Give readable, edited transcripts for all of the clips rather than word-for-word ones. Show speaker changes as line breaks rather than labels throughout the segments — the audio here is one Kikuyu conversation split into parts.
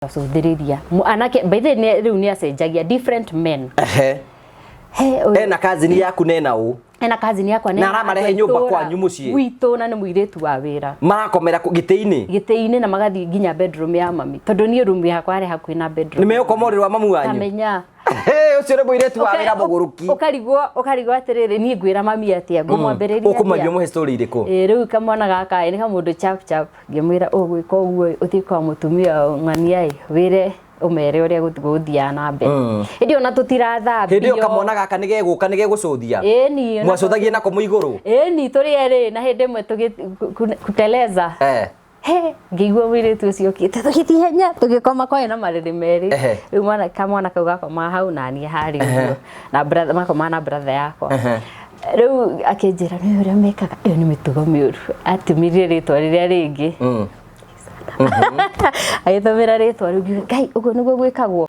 Acũthĩrĩria anake by the way rĩu nĩ acenjagia different men. He ũyũ-
Ena kazini yaku nena ũ?
Ena cousin yakwa.
Na aramarehe nyũmba kwanyu mũciĩ?
Gwitũ, na nĩ mũirĩtu wa wĩra.
Marakomera gĩtĩ-inĩ?
Gĩtĩ-inĩ, na magathiĩ nginya bedroom ya mami, tondũ niĩ room yakwa yarĩ hakuhĩ na bedroom.
Nĩ megũkoma ũrĩrĩ wa mamu wanyu?
Kamenya.
Hey, ũcio nĩ mũirĩtu wa wĩra mũgũrũki.
Ũkarigwo atĩrĩrĩ, niĩ ngwĩra mami atĩa? Ngũmwambĩrĩria?
Ũkũmaria mũhe story irĩkũ?
Ĩĩ, rĩu kamwana gaka ĩ, nĩ kamũndũ chap chap. Ngĩmwĩra ũgwĩka ũguo, ũthiĩ kwa mũtumia ng'ania ĩ, wĩre ũmere ũrĩa gũthiaga na mbere. Hĩndĩ ĩyo na tũtirathambio.
Hĩndĩ ĩyo kamwana gaka nĩ gegũka nĩ gegũcũthia?
Ĩni.
Mwacũthagia nako mwĩ igũrũ?
Ĩni, tũrĩ erĩ, na hĩndĩ ĩmwe tũgĩ kuteleza. He ngĩigua mũirĩtu ũcio okĩte, tũgĩthiĩ henya tũgĩkoma, kwarĩ na marĩrĩ merĩ. Rĩu mwana kamwana kau gakomaga hau na niĩ harĩa ũguo, na brother makomaga na brother yakwa. Rĩu akĩnjĩra nĩ ũrĩa mekaga, ĩyo nĩ mĩtugo mĩũru. Atũmirie rĩtwa rĩrĩa rĩngĩ, agĩtũmĩra rĩtwa rĩu. Ngiuga, Ngai, ũguo nĩguo gwĩkagwo?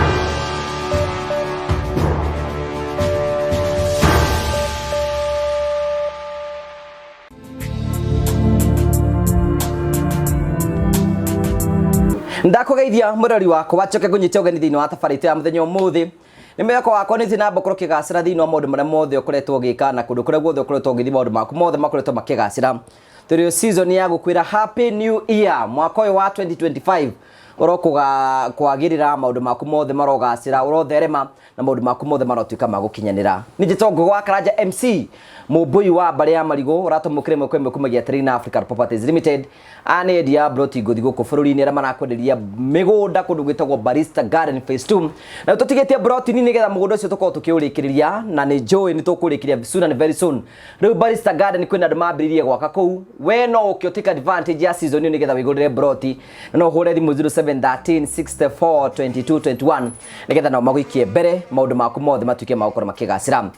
Ndakũgeithia mũrori wakwa, njoke ngũnyite ũgeni thĩinĩ wa tabarĩra itũ ya mũthenya ũmũthĩ. Nĩ mwĩhoko wakwa nĩ na ũkorwo ũkĩgacĩra thĩinĩ wa maũndũ marĩa mothe ũkoretwo ũgĩka, na kũndũ kũrĩa guothe ũkoretwo ũgĩthiĩ maũndũ maku mothe makoretwo makĩgacĩra. Tũrĩ season ya gũkwĩra happy new year. Mwaka ũyũ wa 2025 ũrokũga kwagĩrĩra, maũndũ maku mothe marogacĩra, ũrotherema na maũndũ maku mothe marotuĩka ma gũkinyanĩra. Nĩ njĩtwo Ngũgĩ wa Karanja MC Mũmbũi wa mbarĩ ya marigũ, ũratũmũkĩra ĩmwe kwa ĩmwe kumagia Terina African Properties Limited. Aya nĩ endia a broti ngũthi gũkũ bũrũri-inĩ, arĩa marakwenderia mĩgũnda kũndũ gwĩtagwo Barista Garden Phase 2, na tũtigĩtie broti nini nĩgetha mũgũnda ũcio tũkorwo tũkĩũrĩkĩrĩria, na nĩ njũĩ nĩ tũkũrĩkĩria soon and very soon. Rĩu Barista Garden kwĩna andũ mambĩrĩirie gwaka kũu. We no ũke ũtake advantage ya season ĩyo nĩgetha wĩgũrĩre broti, na no ũhũre thimũ 0713 64 22 21 nĩgetha nao magũikie mbere, maũndũ maku mothe matuĩke ma gũkorwo makĩgacĩra.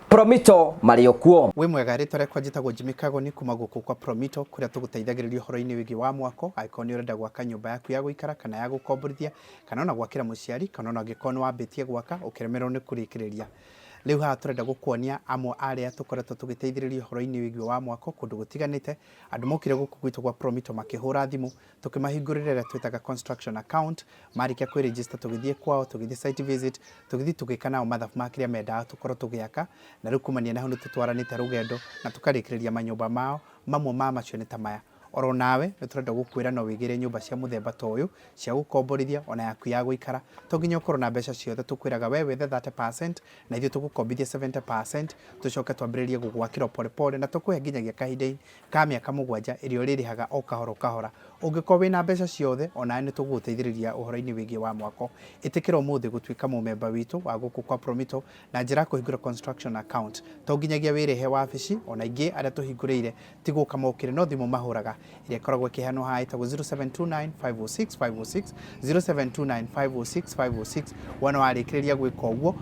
Promito marĩ o kuo.
Wĩ mwega, rĩtwa rĩakwa njĩtagwo Jimmy Kagoni kuma gũkũ kwa Promito, kũrĩa tũgũteithagĩrĩria ũhoro-inĩ wĩgiĩ wa mwako. Angĩkorwo nĩ ũrenda gwaka nyũmba yaku ya gũikara kana ya gũkomborithia, kana ona gwakĩra mũciari, kana ona angĩkorwo nĩ wambĩtie gwaka ũkĩremererwo nĩ kũrĩkĩrĩria. Rĩu haha tũrenda gũkuonia amwe a arĩa tũkoretwo tũgĩteithĩrĩria ũhoro-inĩ wĩgiĩ wa mwako kũndũ gũtiganĩte. Andũ mokire gũkũ gwitũ gwa Promito makĩhũra thimũ, tũkĩmahingũrĩra ĩrĩa twĩtaga construction account. Marĩkia kwĩ register, tũgĩthiĩ kwao, tũgĩthiĩ site visit, tũgĩthiĩ tũgĩka nao mathabu ma kĩrĩa mendaga tũkorwo tũgĩaka, na rĩu kumania na hau nĩ tũtwaranĩte rũgendo na tũkarĩkĩrĩria manyũmba mao. Mamwe ma macio nĩ ta maya. Oro nawe nĩ tũrenda gũkwĩra no wĩgĩre nyũmba cia mũthemba ta ũyũ cia gũkomborithia ona yaku ya gũikara. To nginya ũkorwo na mbeca ciothe, tũkwĩraga we wethe 30% na ithuĩ tũgũkombithie 70%, tũcoke twambĩrĩrie gũgwakĩra o pole pole, na tũkũhe nginyagia kahinda ka mĩaka 7 ĩrĩa ũrĩrĩhaga o kahora o kahora. Ũngĩkorwo wĩna mbeca ciothe, onawe nĩ tũgũgũteithĩrĩria ũhoro-inĩ wĩgiĩ wa mwako. Ĩtĩkĩra ũmũthĩ gũtuĩka mũmemba witũ wa gũkũ kwa Promito na njĩra ya kũhingũra construction account. To nginyagia wĩrĩhe wabici, ona aingĩ arĩa tũhingũrĩire ti gũka mokire, no thimũ mahũraga ĩrĩa ĩkoragwo ĩkĩheanwo haha ĩtagwo 0729 506 506, 0729 506 506. Wona warĩkĩrĩria gwĩka ũguo,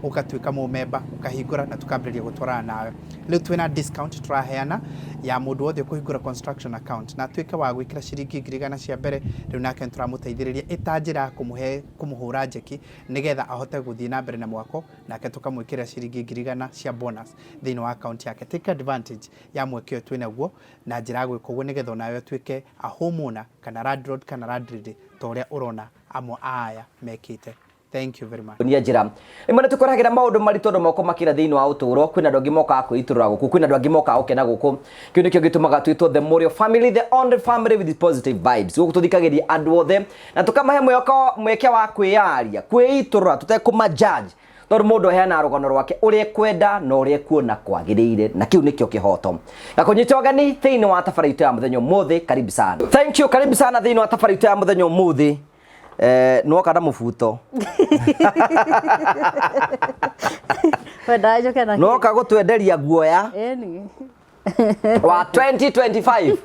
ũgatuĩka mũmemba, ũkahingũra na tũkambĩrĩria gũtwarana nawe. Rĩu twĩna discount tũraheana ya mũndũ wothe ũkũhingũra construction account na atuĩke wa gwĩkĩra ciringi 100,000 cia mbere. Rĩu nake nĩ tũramũteithĩrĩria ĩta njĩra ya kũmũhe kũmũhũra njeki nĩgetha ahote gũthiĩ na mbere na mwako, nake tũkamwĩkĩrĩra ciringi 100,000 cia bonus thĩinĩ wa account yake. Take advantage ya mweke ũyũ twĩnaguo na njĩra ya gwĩka ũguo, nĩgetha onawe ũtuĩke a homeowner kana landlord kana landlady ta ũrĩa ũrona amwe a aya mekĩte. Thank you very much.
Nia njĩra rĩmwe nĩ tũkoragĩra maũndũ maritũ andũ moko makĩra thĩinĩ wa ũtũũro. Kwĩna andũ angĩ mokaga kwĩitũrũra gũkũ, kwĩna andũ angĩ mokaga gũkena gũkũ. Kĩu nĩkĩo gĩtũmaga twĩtwo the Morio family, the only family with positive vibes. Gũkũ tũthikagĩria andũ othe na tũkamahe mweke wa kwĩyaria, kwĩitũrũra tũtekũma judge, tondũ mũndũ aheanaga rũgano rwake ũrĩa ekwenda na ũrĩa ekuona kwagĩrĩire, na kĩu nĩkĩo kĩhoto. Na kũnyita ũgeni thĩinĩ wa tabarĩra itũ ya mũthenya ũmũthĩ, karibu sana. Thank you, karibu sana thĩinĩ wa tabarĩra itũ ya mũthenya ũmũthĩ. Nwoka na mũbuto.
Wendaga njoke na kĩ?
Nwoka gũtwenderia guoya
Ĩni.
wa 2025.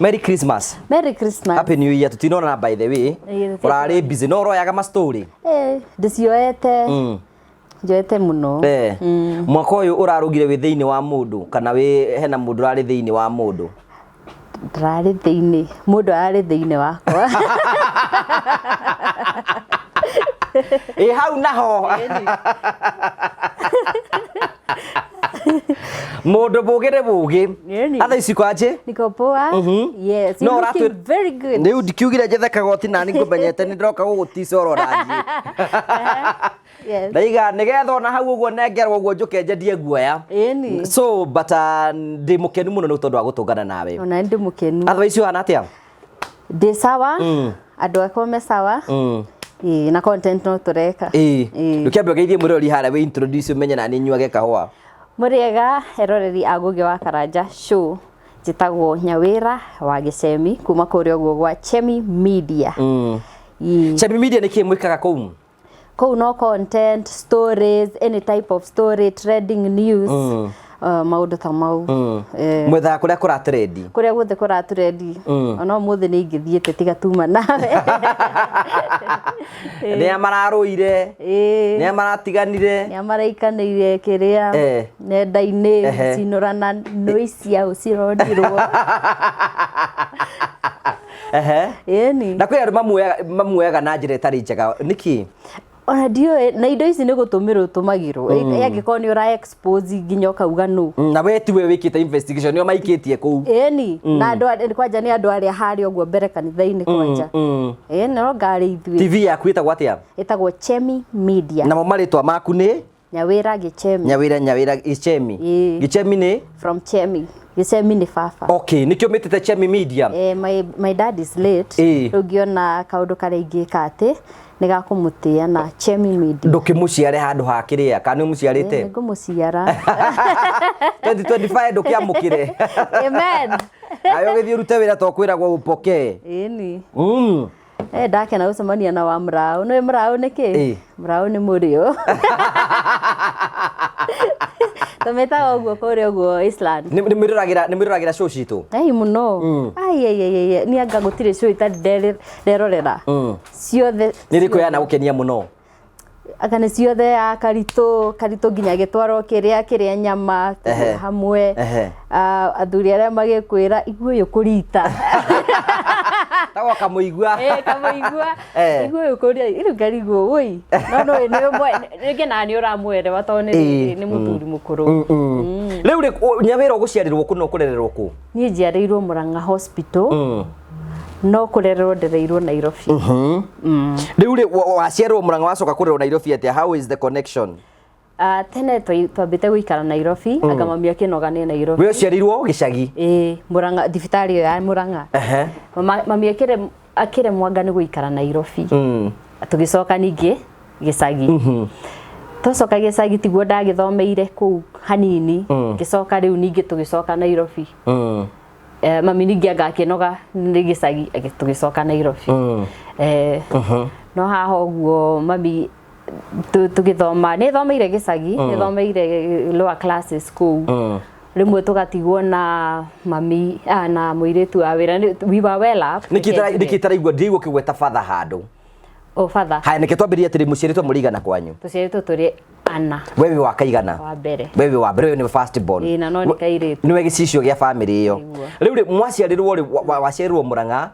Merry Christmas.
Merry Christmas.
Happy New Year. Tutinonana, by the way.
Ĩĩ,
ũrarĩ busy no ũroyaga ma story.
Ndĩcioete. Njoete mũno.
Mwaka ũyũ ũrarũgire wĩ thĩinĩ wa mũndũ kana wĩ hena mũndũ ũrarĩ thĩinĩ wa mũndũ?
Ndararĩ thĩinĩ, mũndũ ararĩ thĩinĩ wakwa.
Ĩ hau naho. Mũndũ mũũgĩ nĩ mũũgĩ.
Ĩni.
Atha ici kwanjĩ?
Niko poa. Yes,
No
you're looking very good.
Rĩu ndikiugire njethe kagoti nani ngũmenyete nĩ ndĩroka gũgũtica oro nanjĩ.
Yes.
Ndaiga nĩgetha ona hau ũguo nengerwo ũguo njũke njendie guoya.
Ĩni.
So but ndĩ mũkenu mũno nĩ tondũ wa gũtũngana nawe.
Ona ndi mukenu.
Otherwise ũhana atĩa?
Ndĩ sawa. Andũ akwa me sawa. Ĩĩ, na content no tũreka.
Ĩĩ.
Ĩĩ.
Ndũkĩambe ũgeithie mwĩroreri harĩa wĩ introduce ũmenye nani nyuage kahũa.
Mũrĩega eroreri a Ngũgĩ wa Karanja show. Njĩtagwo Nyawĩra wa Gĩcemi kuma kũrĩa ũguo gwa Chemi Media. Ĩĩ.
Chemi Media nĩ kĩĩ mwĩkaga kũu?
Kũu no content, stories, any type of story, trending news, maũndũ ta mau.
Mwethaga kũrĩa kũra trend.
Kũrĩa guothe kũra trend. Ona ũmũthĩ nĩ ingĩthiĩte tiga tuma nawe.
Nĩ a mararũire. Nĩ a maratiganire.
Nĩ a maraikanĩire kĩrĩa nenda-inĩ cinũrana nũ ciao cironirwo. Ĩni.
Na kwĩ andũ mamuoyaga na njĩra ĩtarĩ njega nĩkĩ?
Ona ndiũĩ, na indo ici nĩ gũtũmĩrwo ũtũmagĩrwo. Angĩkorwo nĩ ũra expose nginya ũkauga nũ.
Na we tiwe wĩkĩte investigation nĩo maikĩtie kũu.
Ĩni, na andũ kwanja nĩ andũ arĩa harĩa ũguo mbere kanitha-inĩ kwanja. Ĩni, no ngarĩ ithuĩ.
TV yaku ĩtagwo atĩa?
Ĩtagwo Chemi Media.
Namo marĩtwa maku nĩ?
Nyawĩra Gĩchemi.
Nyawĩra Gĩchemi. Gĩchemi nĩ?
From Chemi. Gĩchemi nĩ baba.
Okay, nĩkĩo mĩtĩte Chemi Media.
My dad is late. Rĩu ngĩona kaũndũ karĩa ingĩka atĩ nĩ gakũmũtĩa na Chemi Media.
Ndũkĩmũciare handũ ha kĩrĩa, kana nĩ ũmũciarĩte?
Nĩ ngũmũciara.
2025 ndũkĩamũkĩre.
Amen.
Nawe ũgĩthiĩ ũrute wĩra to kwĩragwo ũpokee.
Ĩni. Ndakena gũcemania na wa Mũraũ. Nĩũĩ Mũraũ nĩ kĩ? Mũraũ nĩ mũrĩo. Tũmĩtaga ũguo kũrĩa ũguo Iceland.
Nĩ mwĩroragĩra show citũ?
Ai mũno. Ai ai ai ai, niĩ anga gũtirĩ show itarĩ nderorera. Ciothe.
Nĩ ĩrĩkũ yanagũkenia mũno?
Anga nĩ ciothe ya Karitũ, Karitũ nginya gĩtwaro kĩrĩa kĩrĩa nyama hamwe. Athuri arĩa magĩkwĩra igua ũyũ kũrita.
Tagwo kamũigua.
Kamũigua. Igua ũyũ kũrita, rĩu ngarigwo wũi. No no nĩ ũmwe, rĩngĩ na nĩ ũramwelewa tondũ nĩ mũthuri mũkũrũ.
Rĩu rĩ, Nyawĩra ũgũciarĩrwo kũ na ũkũrererwo kũ?
Niĩ njiarĩirwo Murang'a Hospital. No kũrererwo ndereirwo Nairobi.
Rĩu rĩ, waciarĩrwo Murang'a wacoka kũrerwo Nairobi atĩa? How is the connection?
Tene twambĩte gũikara Nairobi, anga mami akĩnoga nĩ Nairobi.
We ũciarĩirwo gĩcagi?
Ĩĩ, Murang'a, thibitarĩ ĩyo ya Murang'a. Mami akĩremwo anga nĩ gũikara Nairobi. Tũgĩcoka ningĩ gĩcagi. Twacoka gĩcagi tiguo ndagĩthomeire kũu hanini. Ngĩcoka rĩu ningĩ tũgĩcoka Nairobi. Mami ningĩ anga akĩnoga nĩ gĩcagi, tũgĩcoka Nairobi. No haha ũguo mami tũgĩthoma, nĩ thomeire gĩcagi, nĩ thomeire lower classes kũu. Rĩmwe tũgatigwo na mami, na mũirĩtu wa wĩra, we were well up.
Nĩkĩ itaraigua, ndiraigua ũkĩgweta father handũ?
O father.
Haya, nĩkĩ twambĩrĩrie atĩrĩ, mũciarĩtwo mũrĩ igana kwanyu?
Tũciarĩtwo tũrĩ ana.
We wĩ wa kaigana?
Wa mbere.
We wĩ wa mbere, we nĩ first born.
Ĩĩ, na no nĩ kairĩtu.
Nĩwe gĩcicio gĩa family ĩyo. Rĩu rĩ, mwaciarĩrwo rĩ, waciarĩrwo Murang'a,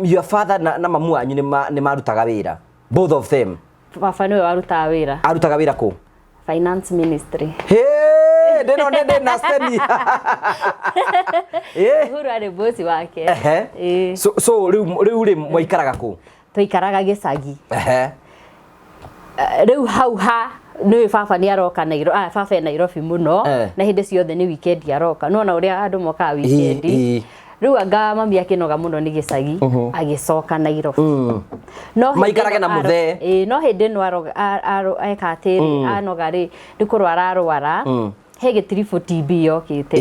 your father na mamu wanyu nĩ marutaga wĩra? Both of them.
Baba nĩwe warutaga wĩra.
Arutaga wĩra kũ?
Finance Ministry.
Hey, ndĩno nĩ ndĩ na steni.
Uhuru arĩ boss wake.
So rĩu rĩ mwaikaraga kũ?
Twaikaraga gĩcagi. Rĩu hau ha nĩũĩ baba nĩ aroka Nairobi, baba e Nairobi mũno, na hĩndĩ ciothe nĩ weekend aroka. Nĩwona ũrĩa andũ mokaga weekend. Rĩu anga mami akĩnoga mũno nĩ gĩcagi, agĩcoka Nairobi. No hĩndĩ
Maikarage na
ĩno
mũthee.
No hĩndĩ ĩno eka atĩrĩ, anoga rĩ, nĩ kũrwara arwara. He gĩtiribũ TB yokĩte.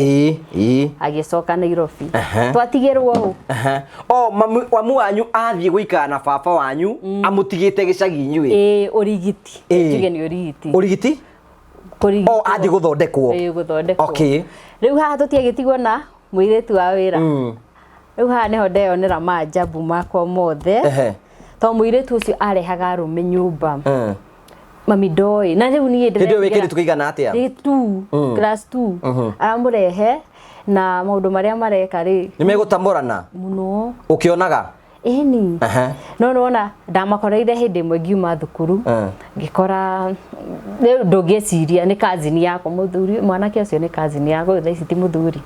Agĩcoka Nairobi. Twatigĩrwo ũũ.
O, mamu wanyu athiĩ gũikara na baba wanyu, amũtigĩte gĩcagi inyuĩ.
Ũrigiti. Njuge nĩ ũrigiti.
Ũrigiti?
Kũrigitwo.
O, athiĩ gũthondekwo.
Gũthondekwo. Rĩu haha tũtiagĩtigwo na mũirĩtu wa wĩra. Rĩu haha nĩho ndeyonera maajabu makwa mothe. Tondũ mũirĩtu ũcio arehaga arũme nyũmba. Mami ndoĩ. Na rĩu niĩ
Hĩndĩ ĩyo
ndĩretigĩra
wĩkĩrĩtwo kĩigana atĩa?
Nĩ class 2. Aramũrehe na maũndũ marĩa mareka rĩ.
Nĩ megũtamũrana?
Mũno.
Ũkĩonaga?
Ĩni. No nĩwona ndamakoreire hĩndĩ ĩmwe ngiuma thukuru, ngĩkora rĩu ndũngĩciria nĩ cousin yakwa mũthuri, mwanake ũcio nĩ cousin yakwa, thaa ici ti mũthuri,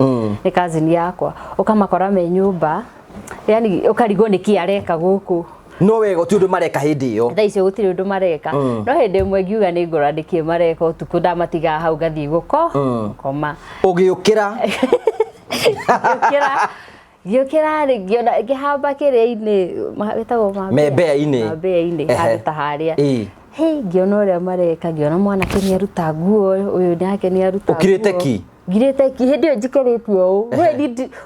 nĩ cousin yakwa. Ũkamakora me nyũmba, yani ũkarigwo nĩkĩ areka gũkũ.
No wega ti ũndũ mareka hĩndĩ ĩyo.
Thaa icio gũtirĩ ũndũ mareka. No hĩndĩ ĩmwe ngiuga nĩ ngũrora nĩkĩ mareka ũtukũ, ndamatiga hau ngathiĩ gũkoma.
Ũgĩũkĩra?
Ngĩũkĩra. Ngĩũkĩra rĩ, ngĩona ngĩhamba kĩrĩa-inĩ, wĩtagwo mambea?
Membea-inĩ.
Mambea-inĩ, handũ ta harĩa. Hĩ, ngĩona ũrĩa mareka, ngĩona mwanake nĩ aruta nguo, ũyũ nake nĩ aruta nguo.
Ũkirĩte ki?
Ngirĩte ki, hĩndĩ ĩyo njikarĩte ũũ.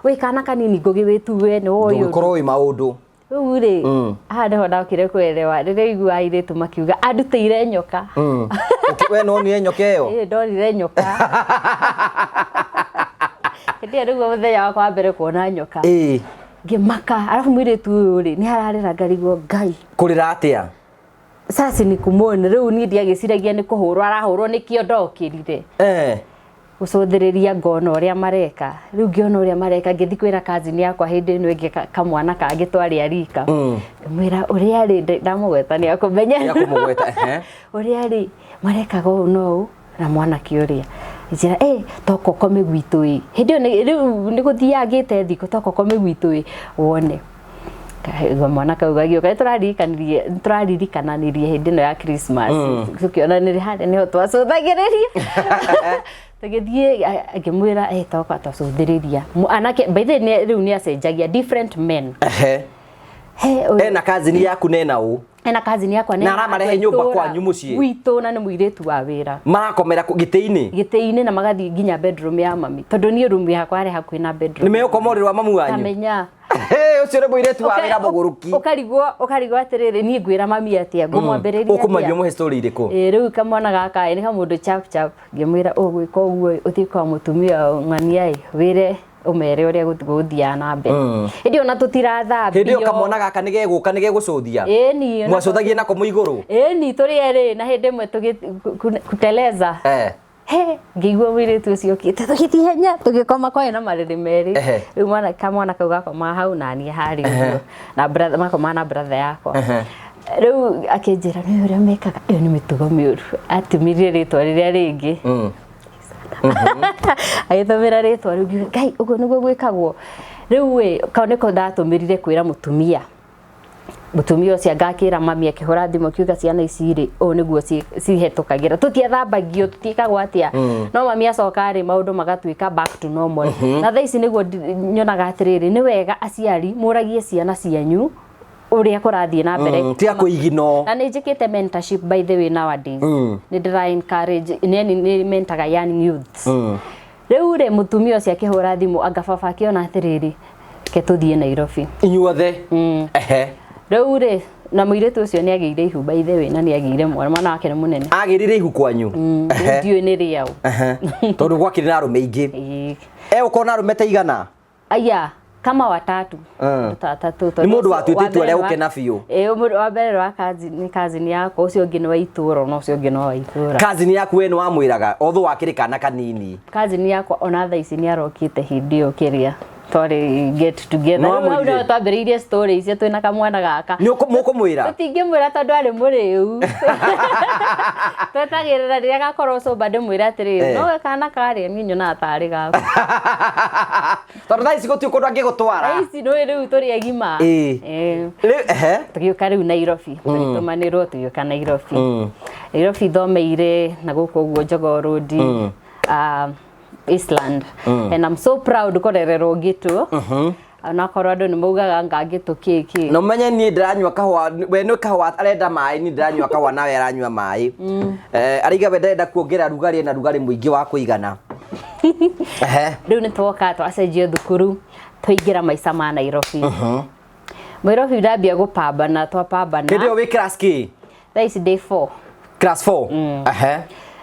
We wĩ kana kanini ngũgĩ wĩtue nĩ woĩ ũndũ.
Ndũgĩkorwo wĩ maũndũ.
Rĩu rĩ, haha nĩho ndokire kuelewa, rĩrĩa ũiguaga airĩtu makiuga andutĩire nyoka.
We nonire nyoka ĩyo?
Ĩĩ, ndonire nyoka. Hĩndĩ ĩyo nĩguo mũthenya wakwa wa mbere kuona nyoka. Ngĩmaka, arabu mũirĩtu ũyũ rĩ, nĩ ararĩra ngarigwo Ngai.
Kũrĩra atĩa?
Sasa ni kumwona, rĩu niĩ ndiagĩciragia nĩ kũhũrwo arahũrwo nĩkĩo ndokĩrire. Gũcũthĩrĩria ngona ũrĩa mareka. Rĩu ngĩona ũrĩa mareka ngĩthiĩ kwĩra cousin yakwa hĩndĩ ĩno ĩngĩ kamwana kangĩ twarĩ a rika. Ngĩmwĩra ũrĩa rĩ, ndamũgweta nĩ akũmenya.
Nĩ akũmũgweta, ehe.
Ũrĩa rĩ, marekaga ũũ na ũũ na mwanake ũrĩa. Njĩra, toka ũkome gwitũ ĩ. Hĩndĩ ĩyo rĩu nĩ gũthiaga ngĩte thikũ, toka ũkome gwitũ ĩ, wone. Kaigua mwana kau gagĩũka, nĩ tũraririkananirie hĩndĩ ĩno ya Christmas. Tũkĩonanĩria harĩa nĩho twacũthagĩrĩria. Tũgĩthiĩ, ngĩmwĩra, toka twacũthĩrĩria. Anake, by the way, rĩu nĩ acenjagia different men. He, ũyũ-
Ena cousin yaku nena ũ?
Ena cousin yakwa
Na aramarehe nyũmba kwanyu mũciĩ?
Gwitũ, na nĩ mũirĩtu wa wĩra.
Marakomera gĩtĩ-inĩ?
Gĩtĩ-inĩ, na magathiĩ nginya bedroom ya mami. Tondũ niĩ room yakwa yarĩ hakuhĩ na bedroom.
Nĩ megũkoma ũrĩrĩ wa mamu wanyu?
Kamenya.
Hey, ũcio nĩ mũirĩtu wa wĩra mũgũrũki.
Ũkarigwo atĩrĩrĩ, niĩ ngwĩra mami atĩa, ngũmwambĩrĩria atĩa?
Ũkũmwambia ũmũhe story irĩkũ?
Ĩĩ, rĩu kamwana gaka nĩ kamũndũ chap chap, ngĩmwĩra ũgwĩka ũguo, ũthiĩ kwa mũtumia ng'ania ĩ, wĩre ũmere ũrĩa gũthiaga na mbere. Hĩndĩ ĩyo na tũtirathambio.
Hĩndĩ ĩyo kamwana gaka nĩ gegũka, nĩ gegũcũthia?
Ĩni, ona
Mwacũthagia nako mwĩ igũrũ?
Ĩni, tũrĩ erĩ, na hĩndĩ ĩmwe tũgĩ kuteleza. He, ngĩigua mũirĩtu ũcio okĩte, tũgĩthiĩ ihenya, tũgĩkoma kwarĩ na marĩrĩ merĩ. Rĩu kamwana kau gakomaga hau na niĩ harĩa ũguo. Na brother, makomaga na brother yakwa. Rĩu akĩnjĩra, nĩ ũrĩa mekaga, ĩyo nĩ mĩtugo mĩũru. Atũmĩrire rĩtwa rĩrĩa rĩngĩ. Agĩtũmĩra rĩtwa rĩu, ngiuga, Ngai, ũguo nĩguo gwĩkagwo. Rĩu ĩ, kau nĩko ndatũmĩrire kwĩra mũtumia. Mũtumia ũcio ngakĩra mami akĩhũra thimũ akiuga ciana ici rĩ, ũũ nĩguo cihetũkagĩra. Tũtiathambagio, tũtiĩkagwo atĩa. No mami acoka rĩ, maũndũ magatuĩka back to normal. Na thaa ici nĩguo nyonaga atĩrĩrĩ, nĩ wega aciari mũragie ciana cianyu ũrĩa kũrathiĩ na mbere.
Tiga kũigino.
Na nĩ njĩkĩte mentorship by the way nowadays. Nĩ ndĩra encourage, nĩ mentaga young youths. Rĩu rĩ, mũtumia ũcio akĩhũra thimũ, anga baba akĩona atĩrĩrĩ, reke tũthiĩ Nairobi.
Inyuothe?
Rĩu rĩ, na mũirĩtu ũcio nĩ agĩire ihu by the way, na nĩ agĩire mwana, mwana wake nĩ mũnene.
Agĩrire ihu kwanyu?
Ndiũĩ nĩ rĩaũ.
Tondũ gwakĩrĩ na arũme aingĩ.
Ĩĩ.
Egũkorwo na arũme ta igana?
Aya, kama watatu. Ta atatũ,
Nĩ
tondũ
mũndũ
ũcio
watuĩte
wa
itua
mbere
rĩa
nĩ wa-
gũkena biũ.
Ĩĩ, mũndũ wa mbere wa cousin, nĩ cousin yakwa, ũcio ũngĩ nĩ wa itũũra, na ũcio ũngĩ no wa itũũra.
Cousin yaku we nĩ wamwĩraga, although wakĩrĩ kana kanini.
Cousin yakwa ona thaa ici nĩ arokĩte hĩndĩ ĩyo kĩrĩa twarĩ get together.
Nĩ
Rĩu hau
wamwĩrire?
nĩho twambĩrĩirie story icio twĩna kamwana gaka.
Nĩ mũkũmwĩra?
Tũtingĩmwĩra tondũ arĩ mũrĩu. Twetagĩrĩra rĩrĩa gakorwo sober ndĩmwĩre atĩrĩrĩ, no kana karĩa niĩ nyonaga tarĩ gaku.
Tondũ thaa ici gũtirĩ kũndũ angĩgũtwara.
Thaa ici nĩ rĩu tũrĩ agima.
Rĩu, ehe.
Tũgĩũka rĩu Nairobi, tũgĩtũmanĩrwo tũgĩũka Nairobi. Nairobi thomeire na gũkũ ũguo Jogoo Road, Eastland. And I'm so proud kũrererwo Gĩtũ. Onakorwo andũ nĩ maugaga nga Gĩtũ kĩ kĩ.
Na ũmenye niĩ ndĩranyua kahũa, we nĩ kahũa arenda maĩ, niĩ ndĩranyua kahũa nawe aranyua maĩ. Araiga we ndarenda kuongerera rugarĩ na rugarĩ mũingĩ wa kũigana.
Rĩu nĩ twoka twacenjio thukuru, twaingĩra maica ma Nairobi. Nairobi ndambia gũpambana, twapambana.
Hĩndĩ ĩyo wĩ class kĩ?
Thaa ici ndĩ 4.
Class 4?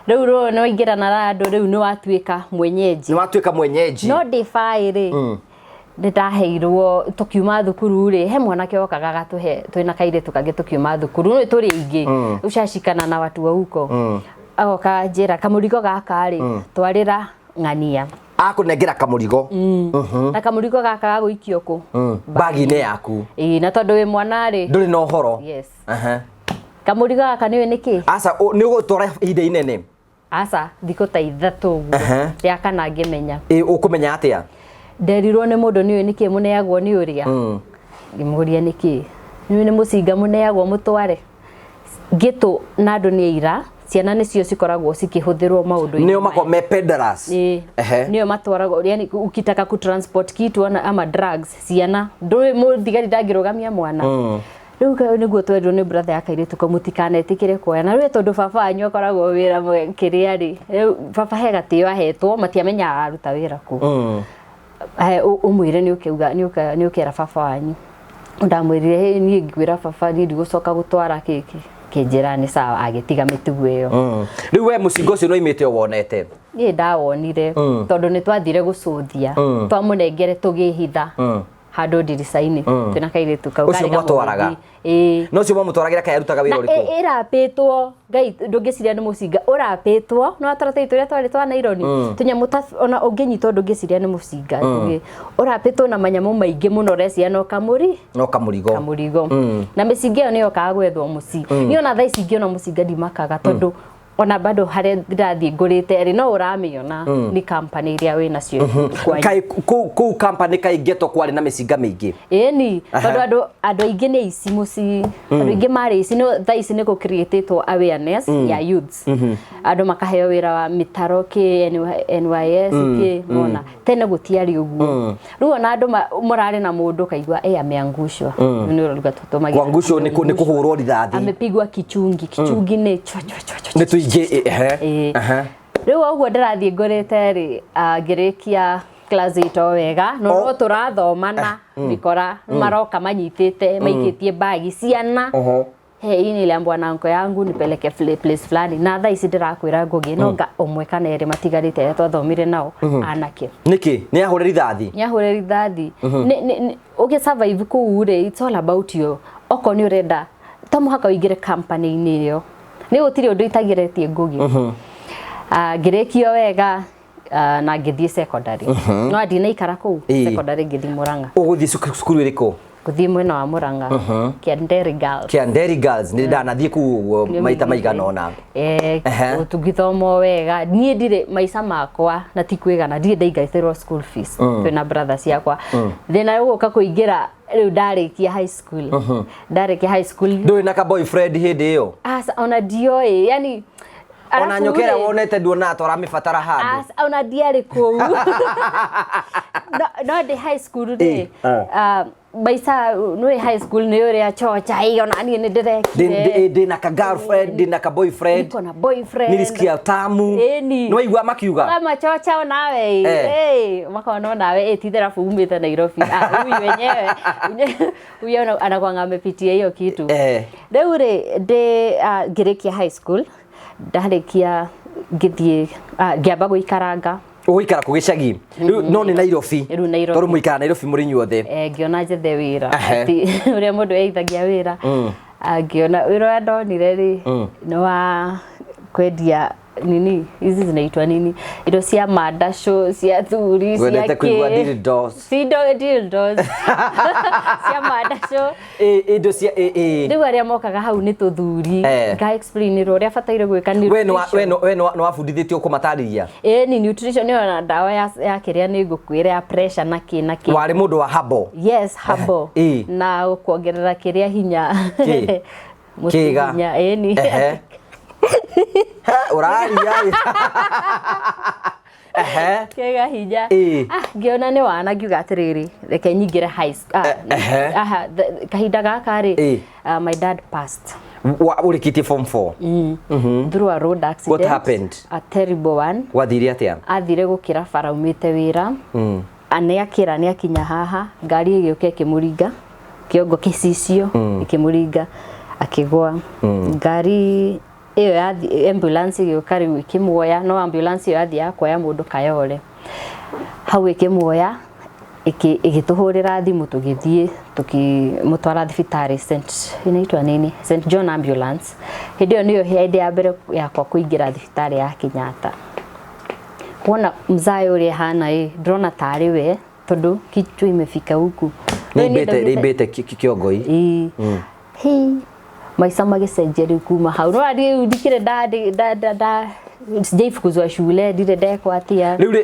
Rĩu rũ nĩ waingĩra na andũ, rĩu nĩ watuĩka mwenyeji.
Nĩ watuĩka mwenyeji.
No ndĩ 5 rĩ, nĩ ndaheirwo tũkiuma thukuru rĩ, he mwanake okaga agatũhe twĩna kairĩtu kangĩ tũkiuma thukuru, nĩ tũrĩ aingĩ. Ucacikana na watu wa huko. Agoka njĩra kamũrigo gaka rĩ, twarĩra ng'ania.
Akũnengera kamũrigo.
Na kamũrigo gaka gagũikio kũ?
Bagi-inĩ yaku.
Ĩĩ, na tondũ wĩ mwana rĩ.
Ndũrĩ na ũhoro.
Yes.
Aha.
Kamũrigo gaka nĩũĩ nĩkĩ?
Aca, nĩ ũgũtwara ihinda inene?
Aca, thikũ ta 3 ũguo. Rĩa kana ngĩmenya.
Ĩ, ũkũmenya atĩa?
Nderirwo nĩ mũndũ nĩũĩ nĩkĩ mũneagwo nĩ ũrĩa. Ngĩmũria nĩkĩ. Nĩũĩ nĩ mũcinga mũneagwo mũtware. Ngĩtũ na andũ nĩ aira, ciana nĩcio cikoragwo cikĩhũthĩrwo maũndũ-inĩ.
Nĩo makoragwo me peddlers.
Ĩĩ. Nĩo matwaragwo, yani ukitaka kutransport kitu ama drugs, ciana. Ndũĩ mũthigari ndangĩrũgamia mwana. Rĩu nĩguo twerirwo nĩ brother ya kairĩtu kau mũtikanetĩkĩre kuoya. Na rĩu tondũ baba wanyu akoragwo wĩra kĩrĩa rĩ, rĩu baba he gatĩo ahetwo, matiamenyaga aruta wĩra kũ. Ũmwĩre nĩ ũkĩuga, nĩ ũkera baba wanyu. Ndamwĩrire, hey, niĩ ngwĩra baba niĩ ndigũcoka gũtwara kĩkĩ. Kĩnjĩra nĩ sawa, agĩtiga mĩtugo ĩyo.
Rĩu we mũcinga ũcio nĩwaimĩte o wonete?
Niĩ ndawonire, tondũ nĩ twathire gũcũthia. Twamũnengere tũgĩhitha. Handũ ndirica-inĩ. Twĩna kairĩtu kau.
Ũcio mwatwaraga?
Ĩĩ.
No ũcio mwamũtwaragĩra kaĩ arutaga wĩra
Na
ũrĩkũ?
ĩrapĩtwo, Ngai ndũngĩciria nĩ mũcinga, ũrapĩtwo, no tũratathi tũrĩa twarĩ twa naironi, tũnyamũ ta, ona ũngĩnyitwo ndũngĩciria nĩ mũcinga. Ũrapĩtwo na manyamũ maingĩ mũno ũreciria no kamũri.
No kamũrigo.
Kamũrigo. Na mĩcinga ĩyo nĩyokaga gwethwo mũciĩ. Niĩ ona thaa ici ingĩona mũcinga ndimakaga tondũ ona bado harĩa ndĩrathiĩ ngũrĩte rĩ, no ũramĩona nĩ company iria wĩ nacio kwanyu.
Kaĩ kũu company kaĩ ghetto kwarĩ na mĩcinga mĩingĩ?
Ĩni, tondũ andũ aingĩ nĩ aici mũciĩ. Andũ aingĩ marĩ aici, no thaa ici nĩ gũ-create-ĩtwo awareness ya youths. Andũ makaheo wĩra wa mĩtaro kĩ, NYS kĩ, mona. Tene gũtiarĩ ũguo. Rĩu ona andũ mũrarĩ na mũndũ ũkaigua, ameangushwa. Nĩ ũrauga tũtũmagĩra.
Kuangushwo nĩ kũhũrwo rithathi.
Amepigwa kichungi. Kichungi nĩ chwa, chwa, chwa, chwa,
Nĩ tũingĩ, ehe.
Ĩĩ. Rĩu o ũguo ndĩrathiĩ ngũrĩte rĩ, ngĩrĩkia class 8 o wega, no no tũrathomana, ngĩkora maroka manyitĩte, maikĩtie bagi ciana. Hey, hii niliambiwa na uncle yangu nipeleke place fulani. Na thaa ici ndĩrakwĩra Ngugi, no nga ũmwe kana erĩ matigarĩte arĩa twathomire nao, anake.
Nĩkĩ? Nĩ ahũre rithathi?
Nĩ ahũre rithathi. Ũgĩ survive kũu rĩ, it's all about you. Okorwo nĩ ũrenda, to mũhaka ũingĩre company-inĩ ĩyo. Nĩ gũtirĩ ũndũ itageretie Ngugi. Ngĩrĩkio wega, na ngĩthiĩ secondary. No ndinaikara kũu, secondary ngĩthiĩ Murang'a.
Ũgũthiĩ cukuru ĩrĩkũ?
Gũthiĩ mwena wa Murang'a. Kianderi Girls.
Kianderi Girls, nĩ ndanathiĩ kũu ũguo
Nĩ
maita
ũmĩigĩte.
maigana ũna.
Tũgĩthoma o wega. Niĩ ndirĩ maica makwa na ti kwĩgana, ndirĩ ndaingatĩrwo school fees. Twĩna brothers ciakwa. Thĩna ũgũka kũingĩra rĩu ndarĩkia high school. Ndarĩkia high school.
Ndũrĩ na ka boyfriend hĩndĩ ĩyo?
Aca, ona ndioĩ, yani
Ona
Arabu
nyoka ĩrĩa
rĩ,
wonete nduonaga ta ũramĩbatara handũ.
Aca, ona ndiarĩ kũu. No, no ndĩ high school rĩ, maica, nĩ high school nĩ ũrĩa chocha, ĩ, ona niĩ nĩ ndĩrekire.
Ndĩ na ka girlfriend, ndĩ na ka boyfriend.
Niko na boyfriend.
Nilisikia tamu.
Ĩni.
Nĩ waigua makiuga?
Kama chocha onawe, ĩ. Makona onawe, ĩ, ti therabu umĩte Nairobi. Huyu wenyewe. Huyu anakuanga amepitia hiyo kitu. Rĩu rĩ, ngĩrĩkia high school, ndarĩkia ngĩthiĩ, ngĩamba gũikaranga.
Ũgũikara kũ gĩcagi? Rĩu no nĩ Nairobi.
Rĩu Nairobi.
Tondũ mũikara Nairobi mũrĩ inyuothe.
Ngĩona njethe wĩra. Atĩ, ũrĩa mũndũ eithagia wĩra. Ngĩona wĩra ũrĩa ndonire rĩ, nĩ wa kwendia nini, hizi zinaitwa nini? Indo cia mandacũ, cia thuri, cia
Wendete kũigua
kĩ.
dildos.
Si dildos. Cia mandacũ.
Indo cia,
Rĩu arĩa mokaga hau nĩ tũthuri. Nga explain-ĩrwo ũrĩa bataire gwĩka
We
nutrition.
nĩ wabundithĩtio kũmatarĩria?
Ĩ, ni nutrition nĩyo na ndawa ya kĩrĩa nĩ ngũkwĩra ya pressure na kĩ na kĩ.
Warĩ mũndũ wa herbal?
Yes, herbal. Na kuongerera kĩrĩa hinya.
Kĩ?
Mũtĩ
Kĩga.
hinya, ĩ, ni.
He, ũraria.
Kĩga hinya. Ngĩona nĩ wana ngiuga atĩrĩrĩ, reke nyingĩre high aha, kahinda gaka rĩ, my dad passed.
Ũrĩkĩtie form 4?
Through a road accident.
What happened?
A terrible one.
Gwathire atĩa?
Athire gũkĩra bara aumĩte wĩra. Nĩ akĩra, nĩ akinya haha, ngari ĩgĩũka ĩkĩmũringa, kĩongo kĩcicio, ĩkĩmũringa, akĩgwa. Ngari ĩyo yathi, ambulance ĩgĩũka rĩu ĩkĩmuoya, no ambulance ĩyo yathiaga kuoya mũndũ Kayole. Hau ĩkĩmuoya, ĩgĩtũhũrĩra thimũ tũgĩthiĩ, tũkĩmũtwara thibitarĩ Saint, inaitwa nini? Saint John Ambulance. Hĩndĩ ĩyo nĩyo hĩndĩ ya mbere yakwa kũingĩra thibitarĩ ya Kenyatta. Wona mzae ũrĩa hana ĩ, ndĩrona tarĩ we tondũ kichwa imefika huku.
Nĩ
Rĩu niĩ
imbĩte
ndaugĩte-
nĩ imbĩte kĩongoi.
Ĩĩ. Hĩ, maica magĩcenjia rĩu kuma hau no rĩu ndikĩrĩ nda nda nda nda sijaifukuzwa shule, ndirĩ ndekwo atĩa.
Rĩu rĩ,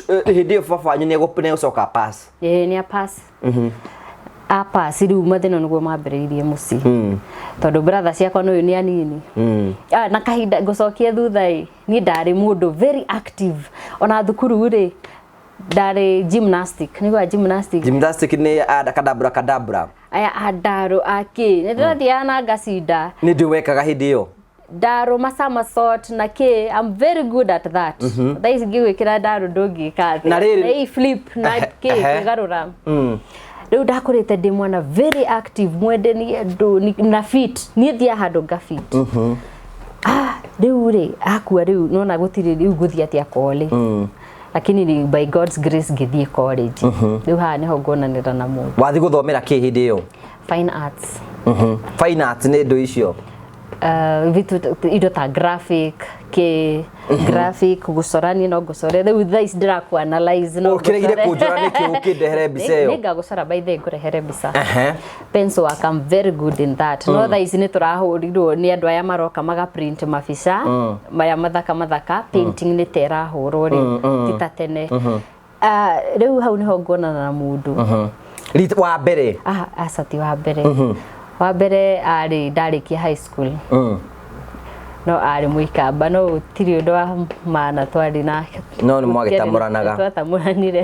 hĩndĩ ĩyo baba wanyu nĩ egũcoka pass?
Ĩĩ, nĩ a pass. A pass rĩu mathĩna nĩguo mambĩrĩirie mũciĩ tondũ brother ciakwa nĩ ũyũ nĩ anini. Ah, na kahinda ngũcokia thutha ĩ, niĩ ndarĩ mũndũ very active, ona thukuru rĩ ndarĩ gymnastic, nĩgwa gymnastic.
Gymnastic nĩ kadabra kadabra.
Aya andaro akĩ nĩ ndĩrathiaga na ngacinda.
Nĩ ndĩ wekaga hĩndĩ ĩyo?
Ndaro ma somersault na kĩ, I'm very good at that. Thaa ici ngĩgwĩkĩra ndaro ndũngĩka atĩa.
Na rĩrĩ-
Na hii flip na kĩ, kwĩgarũra. Rĩu ndakũrĩte ndĩ mwana very active, mwende nĩ andũ na fit, niĩ thiaga handũ nga fit. Ah, rĩu rĩ akua, rĩu nona gũtirĩ, rĩu ngũthiĩ atĩa college? Lakini ni by God's grace ngĩthiĩ college. Rĩu haha nĩho nguonanĩra na mũndũ.
Wathiĩ gũthomera kĩ hĩndĩ ĩyo?
Fine arts.
Fine arts nĩ indo icio?
Vitu indo ta graphic, ke graphic gũcora, niĩ no ngũcore rĩu thaa ici ndĩrakũ analyze no
Ũkĩregire
ngũcore.
kũnjora nĩkĩ ũkĩndehere mbica ĩyo?
Nĩngagũcora, by the way, ngũrehere mbica. Pencil work, I'm very good in that. No thaa ici nĩ tũrahũrirwo nĩ andũ aya maroka maga print mabica maya mathaka mathaka, painting nĩ ta ĩrahũrwo rĩu, ti ta tene. Ah, rĩu hau nĩho nguonana na mũndũ.
Wa mbere?
Ah, aca, ti wa mbere. Wa mbere arĩ ndarĩkia high school. No arĩ mũikamba, no gũtirĩ ũndũ wa maana twarĩ nake.
No nĩ mwagĩtamũranaga.
Twatamũranire.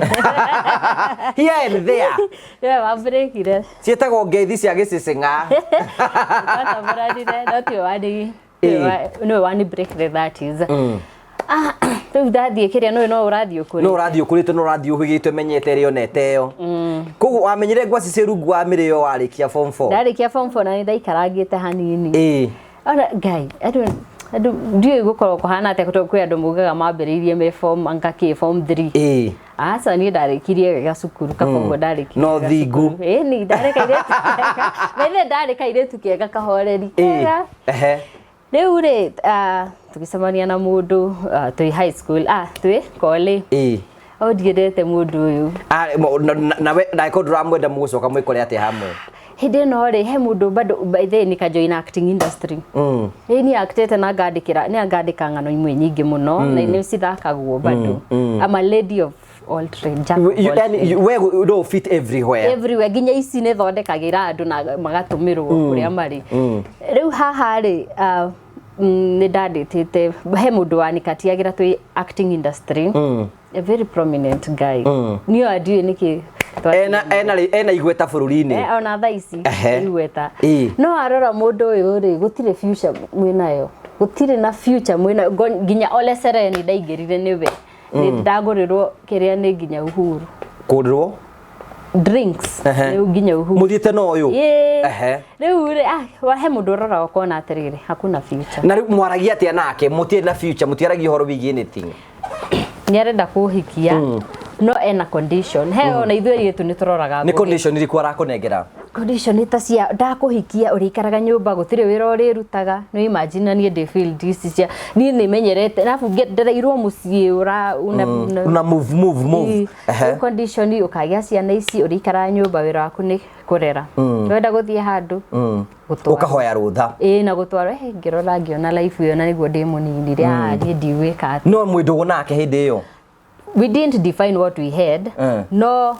Here and there.
Nĩwe wambĩrĩkire.
Ciĩtagwo ngeithi cia gĩcĩcĩng'a.
Twatamũranire, no tiwe wani nĩwe wani break the, that is. Ah, rĩu ndathiĩ kĩrĩa nũĩ no ũrathiĩ ũkũrĩte.
No ũrathiĩ ũkũrĩte, no ũrathiĩ ũhĩgĩte, ũmenyete ĩrĩa onete ĩyo. Koguo wamenyire ngwaci ciĩ rungu wa mĩrĩo warĩkia form 4?
Ndarĩkia form 4 na nĩ ndaikarangĩte hanini. Ona Ngai, andũ ndiũĩ gũkorwo kũhana atĩa tondũ kwĩ andũ maugaga mambĩrĩirie me form anga kĩ form 3. Aca, niĩ ndarĩkirie wega cukuru kaba ũguo ndarĩkirie
No
wega
thingu.
cukuru. Ĩni ndarĩ kairĩtu kega. By ndarĩ kairĩtu kega kahoreri kega. Rĩu rĩ, ah, tũgĩcemania na mũndũ, ah, twĩ high school, ah, twĩ kole. O ndiendete mũndũ ũyũ.
Ah, nawe ndagĩkorwo ndũramwenda, mũgũcoka mwĩkore atĩa hamwe?
Hĩndĩ ĩno rĩ, he mũndũ bado, by the way, nikajoin acting industry. Ĩ niĩ actĩte na ngandĩkĩra, nĩ ngandĩka ng'ano imwe nyingĩ mũno na nĩ cithakagwo bado. I'm a lady of all trade, jack of all
Yani,
trade.
we no fit everywhere.
Everywhere, nginya ici nĩ thondekagĩra andũ na magatũmĩrwo kũrĩa marĩ. Rĩu haha rĩ, ah, nĩ ndandĩtĩte he mũndũ wanikatiagĩra twĩ acting industry, a very prominent guy. Niĩ ndiũĩ nĩkĩ.
Ena igweta bũrũri-inĩ.
Eh, ona thaa ici igweta. No arora mũndũ ũyũ rĩ, gũtirĩ future mwĩnayo, gũtirĩ na future mwĩnayo. Nginya Ole Sereni ndaingĩrire nĩwe, nĩ ndagũrĩrwo kĩrĩa nĩ nginya Uhuru.
Kũrĩrwo?
Drinks. Rĩu nginya Uhuru.
Mũthiĩte na ũyũ?
Ĩĩ. Rĩu rĩ, ah, he mũndũ ũroraga ũkona atĩrĩrĩ, hakuna future.
Na rĩu mwaragia atĩa nake? Mũtirĩ na future, mũtiaragia ũhoro wĩgiĩ anything?
Nĩ arenda kũhikia no ena condition he ona ithuĩ airĩtu nĩ tũroraga
Nĩ
ngũgĩ.
Condition irĩkũ arakũnengera?
Condition nĩ ta cia ndakũhikia ũrĩikaraga nyũmba, gũtirĩ wĩra ũrĩrutaga. Nĩ imagine, na niĩ ndĩ field ici cia niĩ nĩ menyerete arabu ndereirwo mũciĩ ũra una
Una move move move.
Rĩu condition ũkagĩa ciana ici, ũrĩikaraga nyũmba, wĩra waku nĩ kũrera, wenda gũthiĩ handũ gũtwara.
Ũkahoya rũtha.
Ĩĩ, na gũtwarwo. Ngĩrora ngĩona life ĩyo na nĩguo ndĩ mũnini rĩ, ah, niĩ ndigwĩka atĩ.
No mwĩ ndũgũ nake hĩndĩ ĩyo?
We didn't define what we had. No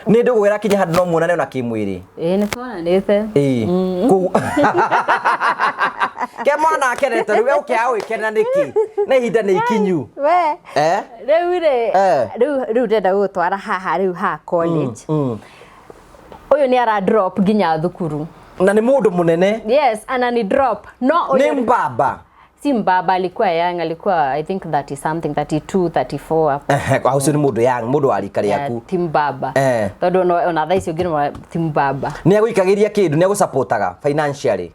Nĩ ndũgũ ĩrakinya handũ no muonane ona kĩmwĩrĩ?
Ĩĩ, nĩ twonanĩte.
Ĩĩ. Koguo ke mwana akenete rĩu ũkĩaga gwĩkena nĩkĩ na ihinda nĩ ikinyu?
We.
Eh?
Rĩu rĩ, rĩu ndĩrenda gũgũtwara haha rĩu ha college. Ũyũ nĩ ara drop nginya thukuru.
Na nĩ mũndũ mũnene?
Yes, anani drop no
Nĩ
ũyũ
mbaba?
Si mbaba, alikuwa young, alikuwa I think 30 something, 32, 34 hapo.
Ehe, ũcio nĩ mũndũ young, mũndũ wa rika rĩaku.
Ti mbaba. Tondũ ona thaa ici ũngĩrora ti mbaba.
Nĩ agũikagĩria kĩndũ? Nĩ agũsupportaga financially?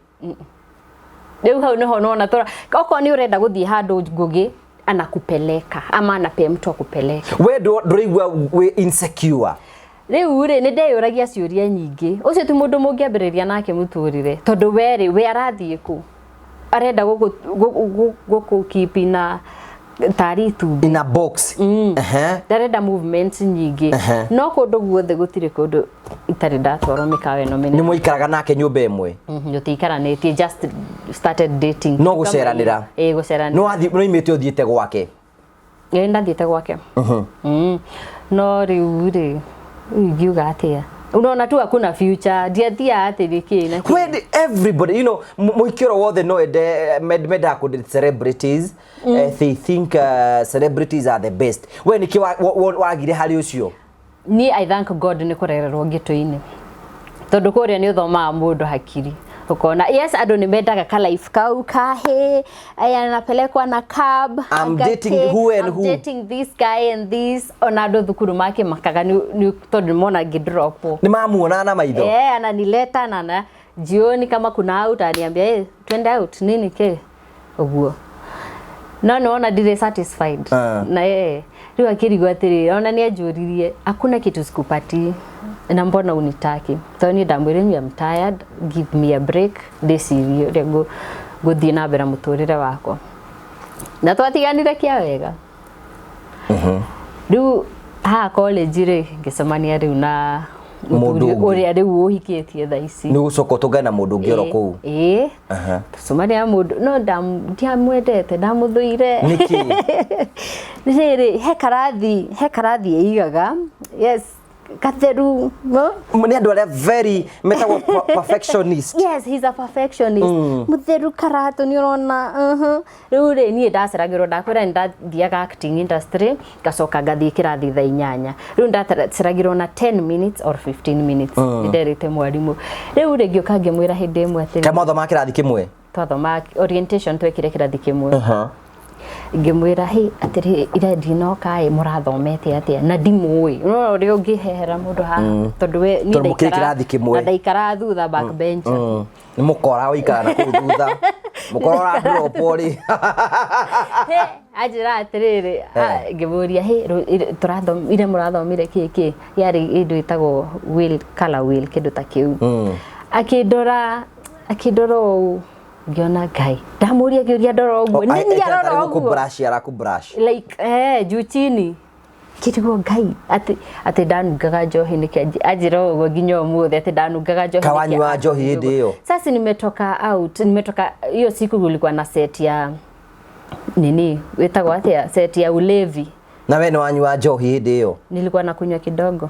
Rĩu hau nĩho nona tũra okorwo nĩ ũrenda gũthiĩ handũ ngũgĩ anakupeleka ama anapea mtu akupeleka.
We ndũraigua wĩ insecure?
Rĩu rĩ, nĩ ndeyũragia ciũria nyingĩ. Ũcio ti mũndũ mũngĩambĩrĩria nake mũtũrĩre tondũ we rĩ, we arathiĩ kũ, arenda gũkũ keep na Tarĩ itumbĩ.
In a box. Ehe.
Ndarenda movement nyingĩ. No kũndũ guothe gũtirĩ kũndũ itarĩ ndatwarwo mĩkawa ĩno
Nĩ
mĩnene.
Mũikaraga nake nyũmba ĩmwe?
Tũtiikaranĩtie, just started dating.
No gũceranĩra.
Ĩĩ, gũceranĩra.
Nĩ wathiĩ, nĩ oimĩte ũthiĩte gwake?
Ĩĩ, ndathiĩte gwake. No rĩu rĩ, rĩu ingiuga atĩa, unaona tu hakuna future, ndiathiaga atĩ nĩkĩ na kĩ.
When everybody, mũhiki oro wothe no ende, mendaga kũ date celebrities. They think celebrities are the best. We nĩkĩ wagire harĩ ũcio?
Niĩ I thank God nĩ kũrererwo gĩtũ-inĩ, tondũ kũrĩa nĩ ũthomaga mũndũ hakiri, ũkona yes, andũ nĩ mendaga ka life kau kahĩ aya anapelekwa na cab.
I'm
Agate,
dating who and
I'm
who.
Dating this guy and this. Ona andũ thukuru makĩmakaga nĩ tondũ nĩ mona ngĩdropwo.
Nĩ mamuonaga na maitho?
Eh, ananileta na jioni kama kuna out aniambia, "Hey, twende out," nini ke ũguo, no nĩ wona ndirĩ satisfied. Na yeye rĩu akĩrigwo atĩrĩrĩ, ona nĩ anjũririe, "Hakuna kitu sikupati na mbona unitaki?" Tondũ niĩ ndamwĩrire, "I'm tired, give me a break, ndĩcirie ũrĩa ngũthiĩ na mbere mũtũrĩre wakwa." Na twatiganire kĩa wega. Rĩu haha college rĩ, ngĩcemania rĩu na
Mũndũ
mũthuri
ũngĩ.
Ũrĩa rĩu ũhikĩtie thaa ici.
Nĩ ũgũcoka ũtũngane na mũndũ ũngĩ oro kũu?
Ĩĩ. Tũcemania na mũndũ, no ndiamwendete, ndamũthũire.
Nĩkĩ?
Nĩ rĩrĩ, he karathi ĩigaga, yes, katheru, no?
Nĩ andũ arĩa very metagwo perfectionist.
Yes, he's a perfectionist. Mũtheru karatũ nĩ ũrona. Rĩu rĩ, niĩ ndaceragĩrwo, ndakwĩra nĩ ndathiaga acting industry, ngacoka ngathiĩ kĩrathi thaa 8. Rĩu ndaceragĩrwo na 10 minutes or 15 minutes. Nĩ nderĩte mwarimũ. Rĩu rĩ, ngĩũka ngĩmwĩra hĩndĩ ĩmwe atĩrĩ,
Kaĩ mwathomaga kĩrathi kĩmwe?
Twathoma orientation, twekire kĩrathi kĩmwe. Ngĩmwĩra, "Hĩ, atĩrĩ, ira ndinoka ĩ, mũrathomete atĩa?" Na ndimũĩ, unaona ũrĩa ũngĩhehera mũndũ haha, tondũ we niĩ
Tondũ mũkĩrĩ
ndaikara-
kĩrathi kĩmwe.
Na ndaikara thutha, back bench.
Nĩ mũkora ũikara na kũu thutha, mũkora ũradropwo rĩ.
He, anjĩra atĩrĩrĩ, ngĩmũria, "Hĩ, ire mũrathomire kĩ kĩ?" Yarĩ ĩndũ ĩtagwo wheel, color wheel, kĩndũ ta kĩu. Akĩndora, akĩndora ũũ, ngĩona Ngai, ndamũria kĩũria, ndora ũguo, nĩ niĩ arora ũguo.
Gũkũbrush, arakũbrush.
Like juu chini, kĩrigwo Ngai atĩ ndanungaga njohi nĩkĩ. Anjĩra ũguo nginya ũmũthĩ, atĩ ndanungaga njohi
Ka
nĩkĩ.
Wanyua njohi hĩndĩ ĩyo?
Sasa nimetoka out, nimetoka hiyo siku kulikuwa na set ya nini, wĩtagwo atĩa, set ya ulevi.
Na we nĩ wanyua njohi hĩndĩ ĩyo?
Nilikuwa nakunywa kidogo.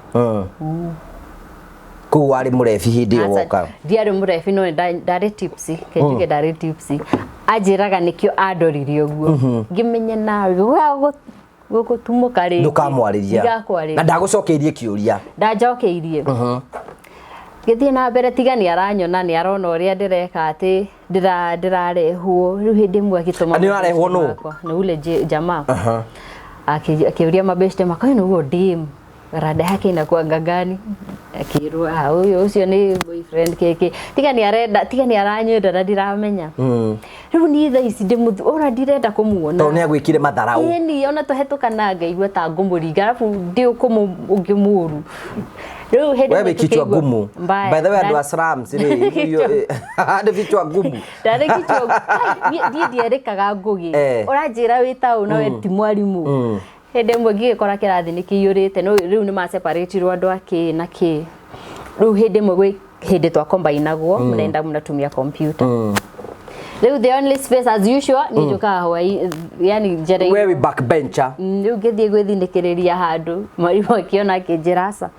Kũu warĩ mũrebi hĩndĩ ĩyo woka?
Ndiarĩ mũrebi, no ndarĩ tipsy, kenjuge ndarĩ tipsy. Anjĩraga nĩkĩo andoririe ũguo, ngĩmenya nawe gũgũtumũka rĩngĩ.
Ndũkamwarĩria.
Ndigakwarĩria.
Na ndagũcokeirie kĩũria?
Ndanjokeirie. Ngĩthiĩ na mbere, tiga nĩ aranyona, nĩ arona ũrĩa ndĩreka, atĩ ndĩrarehwo. Rĩu hĩndĩ ĩmwe agĩtũma
Nĩ ũrarehwo nũ?
Makwa, nĩ ule jamaa. Akĩũria mabeshte makwa, "Ĩno huo dem, rada yake inakuanga gani?" Akĩrwo, "Ah, ũyũ ũcio nĩ boyfriend kĩkĩ." Tiga nĩ arenda, tiga nĩ aranyenda na ndiramenya. Rĩu niĩ thaa ici ndĩmũthu ona ndirenda kũmuona.
Tondũ nĩ agwĩkire matharau.
Ĩni, ona tũhetũkana ngaigua ta ngũmũringa, arabu ndĩ ũkũmũ ũngĩ mũru. Rĩu hĩndĩ
We
ĩmwe
wĩ kichwa
tũkĩigua-
ngumu.
Mbaya.
By the way, andũ a slums rĩ, nĩ vichwa ngumu.
Ndarĩ kichwa. Ai, niĩ ndierĩkaga ngũgĩ. Ũranjĩra wĩ taũ na we ti mwarimũ. Hĩndĩ ĩmwe ngĩgĩkora kĩrathi nĩ kĩiyũrĩte, no rĩu nĩ maseparĩtirwo andũ a kĩ na kĩ. Rĩu hĩndĩ ĩmwe gwĩ hĩndĩ twakombainagwo, mnaenda mnatumia computer. Rĩu the only space, as usual, niĩ njũkaga hwaĩ, yani njereirwo.
We wĩ backbencher.
Rĩu ngĩthiĩ gwĩthinĩkĩrĩria handũ, mwarimũ akĩona, akĩnjĩra, "Aca,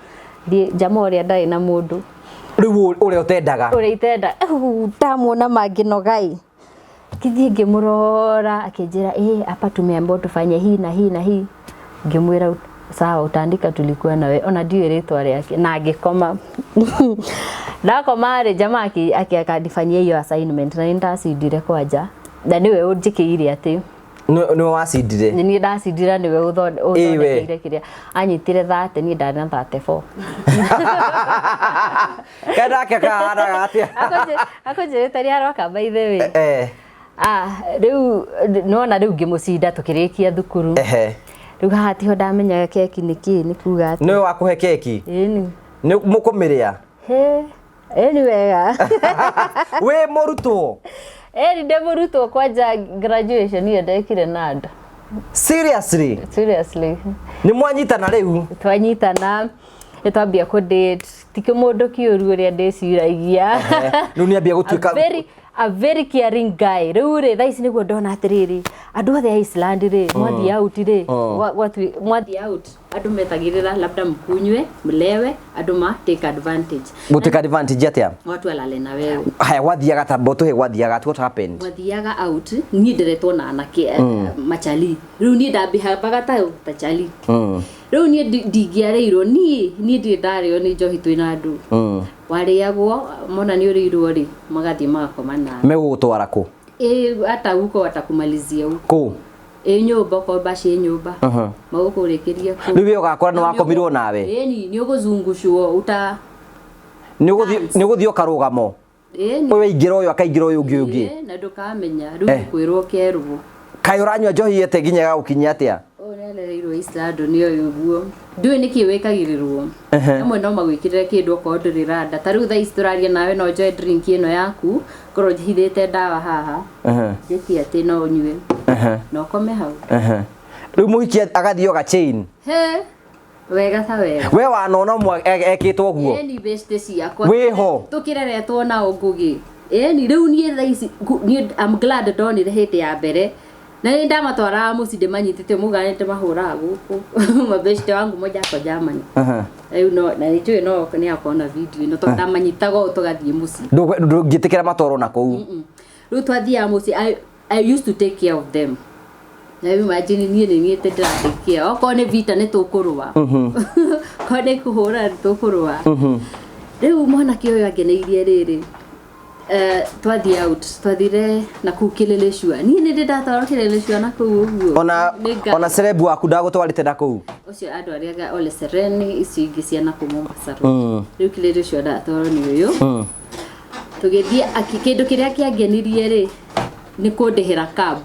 thiĩ njama ũrĩa ndarĩ na mũndũ."
Rĩu ũrĩa ũtendaga.
Ũrĩa itenda. Ũũ, ndamuona mangĩnogai, ngĩthiĩ ngĩmũrora, akĩnjĩra, "Ĩ, hapa tumeambiwa tufanye hii na hii na hii." Ngĩmwĩra, "Sawa, utaandika tulikuwa nawe." Ona ndiũĩ rĩtwa rĩake. Na ngĩkoma. Ndakoma rĩ, jamaa akanifanyia hiyo assignment na nĩ ndacindire kwanja, na nĩwe ũnjĩkĩire atĩ
Nĩwe wacindire?
Nĩ niĩ ndacindire, nĩwe
Ĩ we.
ũthondekeire kĩrĩa anyitire 30, niĩ ndarĩ na 34.
Kenake kahanaga atĩa?
Akũnjĩrĩte nĩ aroka, by the way. Ah, rĩu nona rĩu ngĩmũcinda, tũkĩrĩkia thukuru. Rĩu haha tiho ndamenyaga keki nĩ kĩ, nĩ kuga atĩ
Nĩwe wakũhe keki?
Ĩni.
Nĩ mũkũmĩrĩa?
He, ĩni wega.
Wĩ mũrutwo?
Ĩni, ndĩ mũrutwo kwanja. Graduation iyo ndekire nanda.
Seriously?
Seriously.
Nĩ mwanyitana rĩu?
Twanyitana, nĩ twambia kũ date, ti kĩmũndũ kĩũru ũrĩa ndĩciragia.
Rĩu nĩ ambia gũtuĩka
A very caring guy. Rĩu rĩ, thaa ici nĩguo ndona atĩrĩrĩ, andũ othe a Iceland rĩ, mwathiĩ out rĩ, mwathiĩ out, andũ metagĩrĩra labda mkunywe, mlewe, andũ ma take advantage.
Gũtuĩka advantage atĩa?
Watu alale na wewe.
Haya, gwathiaga ta mbũtũhe, gwathiaga, what happened?
Mwathiaga out, niĩ nderetwo na anake, machali. Rĩu niĩ ndambihambaga ta chali. Rĩu niĩ ndingĩarĩirwo, niĩ ndirĩ ndarĩo nĩ njohi twĩna andũ. Warĩagwo mona nĩ ũrĩirwo rĩ, magathiĩ magakoma nawe.
Megũgũtwara kũ?
Ĩ, hata huko watakumalizia huko.
Kũ?
Ĩ, nyũmba, okorwo baci ĩ nyũmba, magũkũrĩkĩria kũu.
Rĩu we ũgakora nĩ wakomirwo nawe?
Ĩni, nĩ ũgũzungucwo uta
Nĩ ũgũthiĩ ũkarũgamo?
Ĩni.
Ũyũ aingĩra, ũyũ akaingĩra, ũyũ ũngĩ.
Ĩ, na ndũkamenya rĩu nĩ kwĩrwo kerwo.
Kaĩ ũranyua njohi ĩte nginya ĩgagũkinyia atĩa?
Ũyũ nĩarereirwo East London ũyũ ũguo, ndũĩ nĩkĩ wĩkagĩrĩrwo. Amwe no magwĩkĩrĩre kĩndũ okorwo ndũrĩ randa. Ta rĩu thaa ici tũraria nawe, no njoe drink ĩno yaku, ngorwo njihithĩte ndawa haha, njĩtie atĩ no ũnyue na ũkome hau.
Rĩu mũhiki agathiĩ oga chain?
He, wega ta wega.
We wanona ũmwe ekĩtwo ũguo?
Ĩni, beste ciakwa.
Wĩho?
Tũkĩreretwo nao Ngũgĩ. Ĩni, rĩu niĩ thaa ici niĩ I'm glad ndonire hĩndĩ ya mbere, na nĩ ndamatwaraga mũciĩ ndĩmanyitĩte, muga nĩ ndĩmahũraga gũkũ. Mabeshte wangu moja ako Germany. Rĩu no na nĩ njũĩ no nĩ akona video ĩno, tondũ ndamanyitaga ũũ tũgathiĩ mũciĩ.
Ndũngĩtĩkĩra matwarwo na kũu?
Rĩu twathiaga mũciĩ, I used to take care of them. Na rĩu imagine niĩ nĩ niĩ ndĩra take care, okorwo nĩ vita nĩ tũkũrũa, okorwo nĩ kũhũra nĩ tũkũrũa. Rĩu mwanake ũyũ angeneirie rĩrĩ, twathiĩ out, twathire na kũu Kileleshwa. Niĩ nĩ ndĩ ndatwarwo Kileleshwa na kũu ũguo.
Ona ona celeb waku ndagũtwarĩte na kũu?
Ũcio andũ arĩa Ole Sereni, icio ingĩ cia na kũu Mombasa Road. Rĩu Kileleshwa ndatwarwo nĩ ũyũ. Tũgĩthiĩ, kĩndũ kĩrĩa kĩangenirie rĩ, nĩ kũndĩhĩra cab.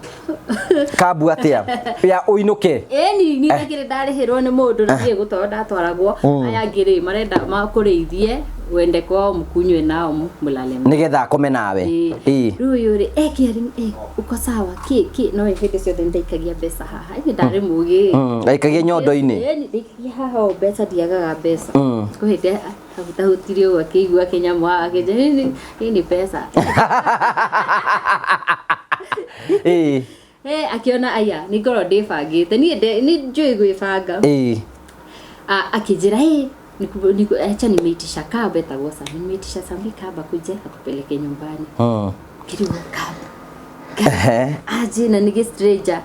Kabu atĩa ya ũinũke?
Ĩni, niĩ ndakĩrĩ ndarĩhĩrwo nĩ mũndũ, na niĩ gũtwarwo ndatwaragwo. Aya angĩ rĩ, marenda makũrĩithie, wende kwao, mũkunywe nao, mũlale nao.
Nĩgetha akome nawe?
Ĩĩ. Rĩu ũyũ rĩ, kĩari, uko sawa kĩ kĩ, no hĩndĩ ciothe nĩndaikagia mbeca haha, ĩndĩ ndarĩ mũgĩ.
Aikagia nyondo-inĩ?
Ĩni, ndaikagia haha o mbeca, ndiagaga mbeca. Kwĩ hĩndĩ ahutahutirie ũguo, akĩigua kĩnyamũ haha, akĩnjĩra, "Hii ni pesa." Akiona aya nĩ ngorwo ndĩbangĩte, niĩ nĩ njũĩ gwĩbanga. Akĩnjĩra, "Hey, acha nimeitisha cab," etagwo Sami, "nimeitisha Sami cab akuje akupeleke nyumbani." Ngĩrigwo cab aje na nĩ stranger.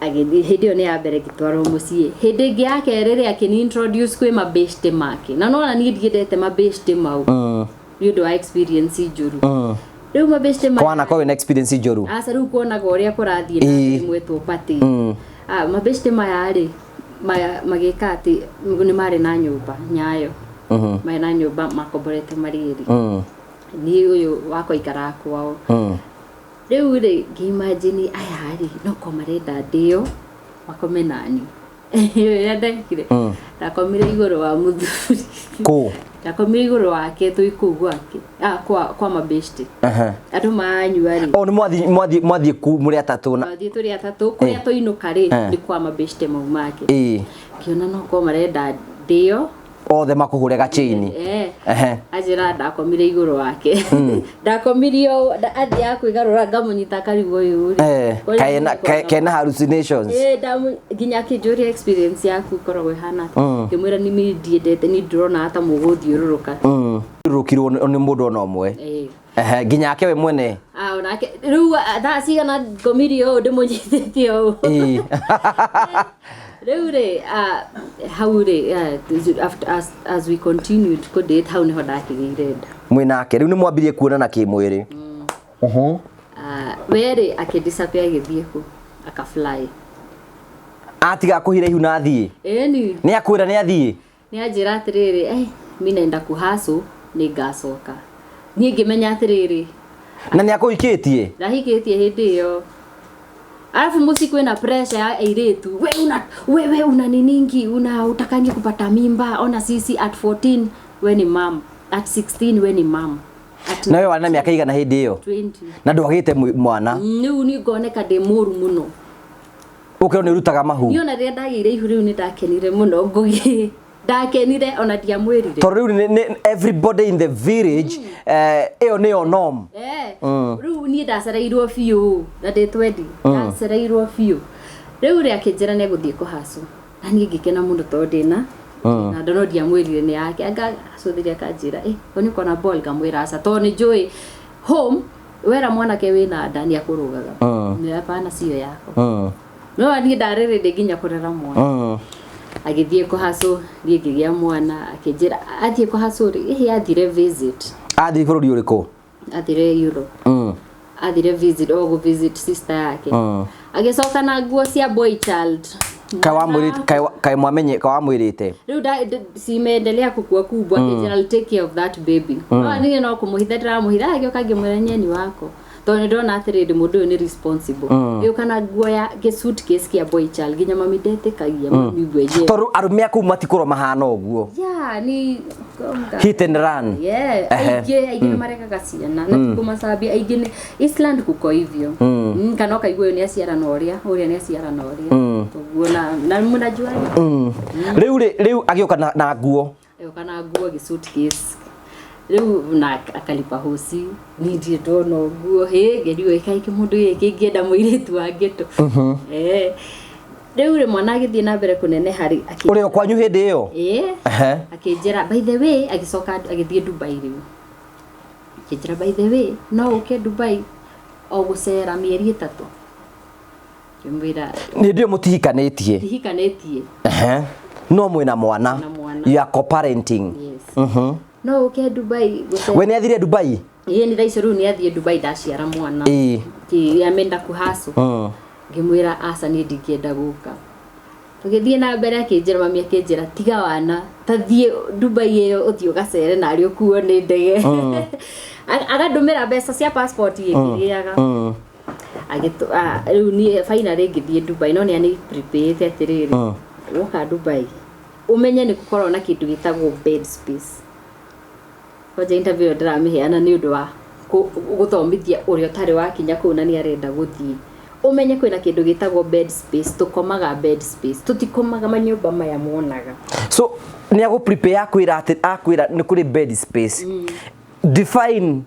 Agĩthiĩ, hĩndĩ ĩyo nĩ ya mbere ngĩtwarwo mũciĩ. Hĩndĩ ĩngĩ ya kerĩ rĩ, akĩni introduce kwĩ mabeshte make, na nona niĩ ndiendete mabeshte mau nĩ ũndũ wa experience njũru. Rĩu mabeshte maya
Kwana korwo wĩna experience njũru?
Aca, rĩu kuonaga ũrĩa kũrathiĩ na mbere mwetwo party. Mabeshte maya rĩ, magĩka atĩ nĩ marĩ na nyũmba Nyayo. Marĩ na nyũmba makomborete marĩ erĩ. Niĩ ũyũ wakwa ikaraga kwao. Rĩu rĩ, ngĩimagine aya rĩ, no ko marenda ndĩo makome nani. Ũrĩa ndekire, ndakomire igũrũ wa mũthuri.
Kũ?
Ndakomire igũrũ wake twĩ kũu gwake, kwa mabeshte. Andũ manyua rĩ.
O nĩ mwathiĩ ku mũrĩ atatũ na
Twathiĩ tũrĩ atatũ, kũrĩa tũinũka rĩ, nĩ kwa mabeshte mau make. Ngĩona no ko marenda ndĩo
Othe makũhũre gachaini.
Anjĩra ndakomire igũrũ wake, ndakomirio, athiaga kwĩgarũra ngamũnyita akarigwo ũyũ rĩ. Kũrĩa nĩ
Kena hallucinations.
Nginya akĩnjũria experience yaku ĩkoragwo ĩhana atĩa. Ngĩmwĩra nĩ niĩ ndiendete, niĩ ndĩrona ta mũgũthiũrũrũka.
Rũkirwo nĩ mũndũ ona ũmwe? Nginya ake we mwene?
Onake rĩu thaa cigana ngomirie ũũ ndĩmũnyitĩte ũũ. Rĩu rĩ, hau rĩ, after, as we continued kũ date, hau nĩho ndakĩgĩire nda.
Mwĩ nake rĩu nĩ mwambirie kuonana kĩmwĩrĩ?
We rĩ, akĩdisappear, agĩthiĩ kũ, akafly.
Atiga kũhira ihu na athiĩ?
Ĩni.
Nĩ akwĩra nĩ athiĩ?
Nĩ anjĩra atĩrĩrĩ, mi naenda kuhacu, nĩ ngacoka. Niĩ ngĩmenya atĩrĩrĩ,
Na nĩ akũhikĩtie?
Ndahikĩtie hĩndĩ ĩyo. Alafu musi kwĩna pressure ya airĩtu, we una wewe una niningi, una utakangi kupata mimba, ona sisi at 14 we ni mam, at 16 we ni mam, at
Na we warĩ na mĩaka igana hĩndĩ ĩyo?
20.
Na ndwagĩte mwana?
Rĩu nĩ ngoneka ndĩ mũru mũno.
Ũkĩrwo nĩ ũrutaga mahu.
Niĩ ona rĩrĩa ndagĩire ihu rĩu nĩ ndakenire mũno Ngugi. Ndakenire ona ndiamwĩrire.
Tondũ rĩu everybody in the village ĩyo nĩyo norm.
Rĩu niĩ ndacereirwo biũ na ndĩ twendi. Ndacereirwo biũ. Rĩu rĩ akĩnjĩra nĩ egũthiĩ kũhacwo. Na niĩ ngĩkena mũno tondũ ndĩna na ndono ndiamwĩrire nĩ yake. Anga acũthĩria akanjĩra, kwani uko na ball? Ngamwĩra aca tondũ nĩ njũĩ home wera mwanake wĩna nda nĩ akũrũgaga. Nĩ hapana sio yako. No niĩ ndarĩ ready nginya kũrera mwana. Agĩthiĩ kũhacwo, niĩ ngĩgĩa mwana, akĩnjĩra athiĩ kũhacwo rĩ, ĩhĩ athire visit.
Athiĩ bũrũri ũrĩkũ?
Athire Europe. Athire visit, o gũ visit sister yake. Agĩcoka na nguo cia boy child.
Kaĩ wamwĩrĩte, kaĩ mwamenye, kaĩ wamwĩrĩte?
Rĩu simeendelea kukua kubwa, akĩnjĩra I'll take care of that baby. No niĩ no kũmũhitha ndĩramũhitha, agĩũka ngĩmwĩra nyeni wako. Tondũ nĩ ndona atĩrĩrĩ mũndũ ũyũ nĩ responsible. Ĩũka na nguo ya gĩ suitcase kĩa boy child nginya mami ndetĩkagia mami mwenyewe.
Tondũ arũme a kũu matikorwo mahana ũguo.
Yeah, ni
hit and run.
Yeah, aingĩ nĩ marekaga ciana na ti kũmacambia, aingĩ nĩ Eastland kuko hivyo. Kana ũkaigua ũyũ nĩ aciarana ũrĩa, ũrĩa nĩ aciarana ũrĩa. Ũguo na mnajua.
Rĩu rĩ, rĩu agĩũka na nguo.
Agĩũka na nguo gĩ suitcase. Rĩu na akalipa hosi, niĩ ndirĩ ndona ũguo, hĩ, ngerio ĩka ĩkĩ mũndũ gĩkĩ ingĩenda mũirĩtu wa ghetto. Rĩu rĩ mwana agĩthiĩ na mbere kũneneha rĩ,
Ũrĩ o kwanyu hĩndĩ ĩyo?
Ĩĩ. Akĩnjĩra, by the way, agĩcoka agĩthiĩ Dubai rĩu. Akĩnjĩra, by the way, no ũke Dubai o gũcera mĩeri 3. Ngĩmwĩra,
Nĩ ndĩo mũtihikanĩtie?
Ndihikanĩtie.
No mwĩna mwana.
Mwĩna mwana.
You are co-parenting.
Yes. No ũke Dubai gũcera.
We nĩ athire Dubai?
Ĩĩ, nĩ thaa icio rĩu nĩ athiĩ Dubai ndaciara mwana. Kĩ, amenda kũhacwo. Ngĩmwĩra aca niĩ ndingĩenda gũka. Tũgĩthiĩ na mbere akĩnjĩra, mami akĩnjĩra tiga wana, ta thiĩ Dubai ĩyo ũthiĩ ũgacere na arĩ ũkuo nĩ ndege. Agandũmĩra mbeca cia passport ĩngĩgĩaga. Rĩu niĩ finally ngĩthiĩ Dubai, no nĩ ani prepare atĩrĩrĩ, woka Dubai ũmenye nĩ gũkorwo na kĩndũ gĩtagwo bed space. Kwanja interview ĩyo ndĩramĩheana nĩ ũndũ wa gũthomithia ũrĩa ũtarĩ wakinya kũu na nĩ arenda gũthiĩ. Ũmenye kwĩna kĩndũ gĩtagwo bed space, tũkomaga bed space, tũtikomaga manyũmba maya muonaga.
So nĩ agũ prepare akwĩra atĩ akwĩra nĩ kũrĩ bed space. Define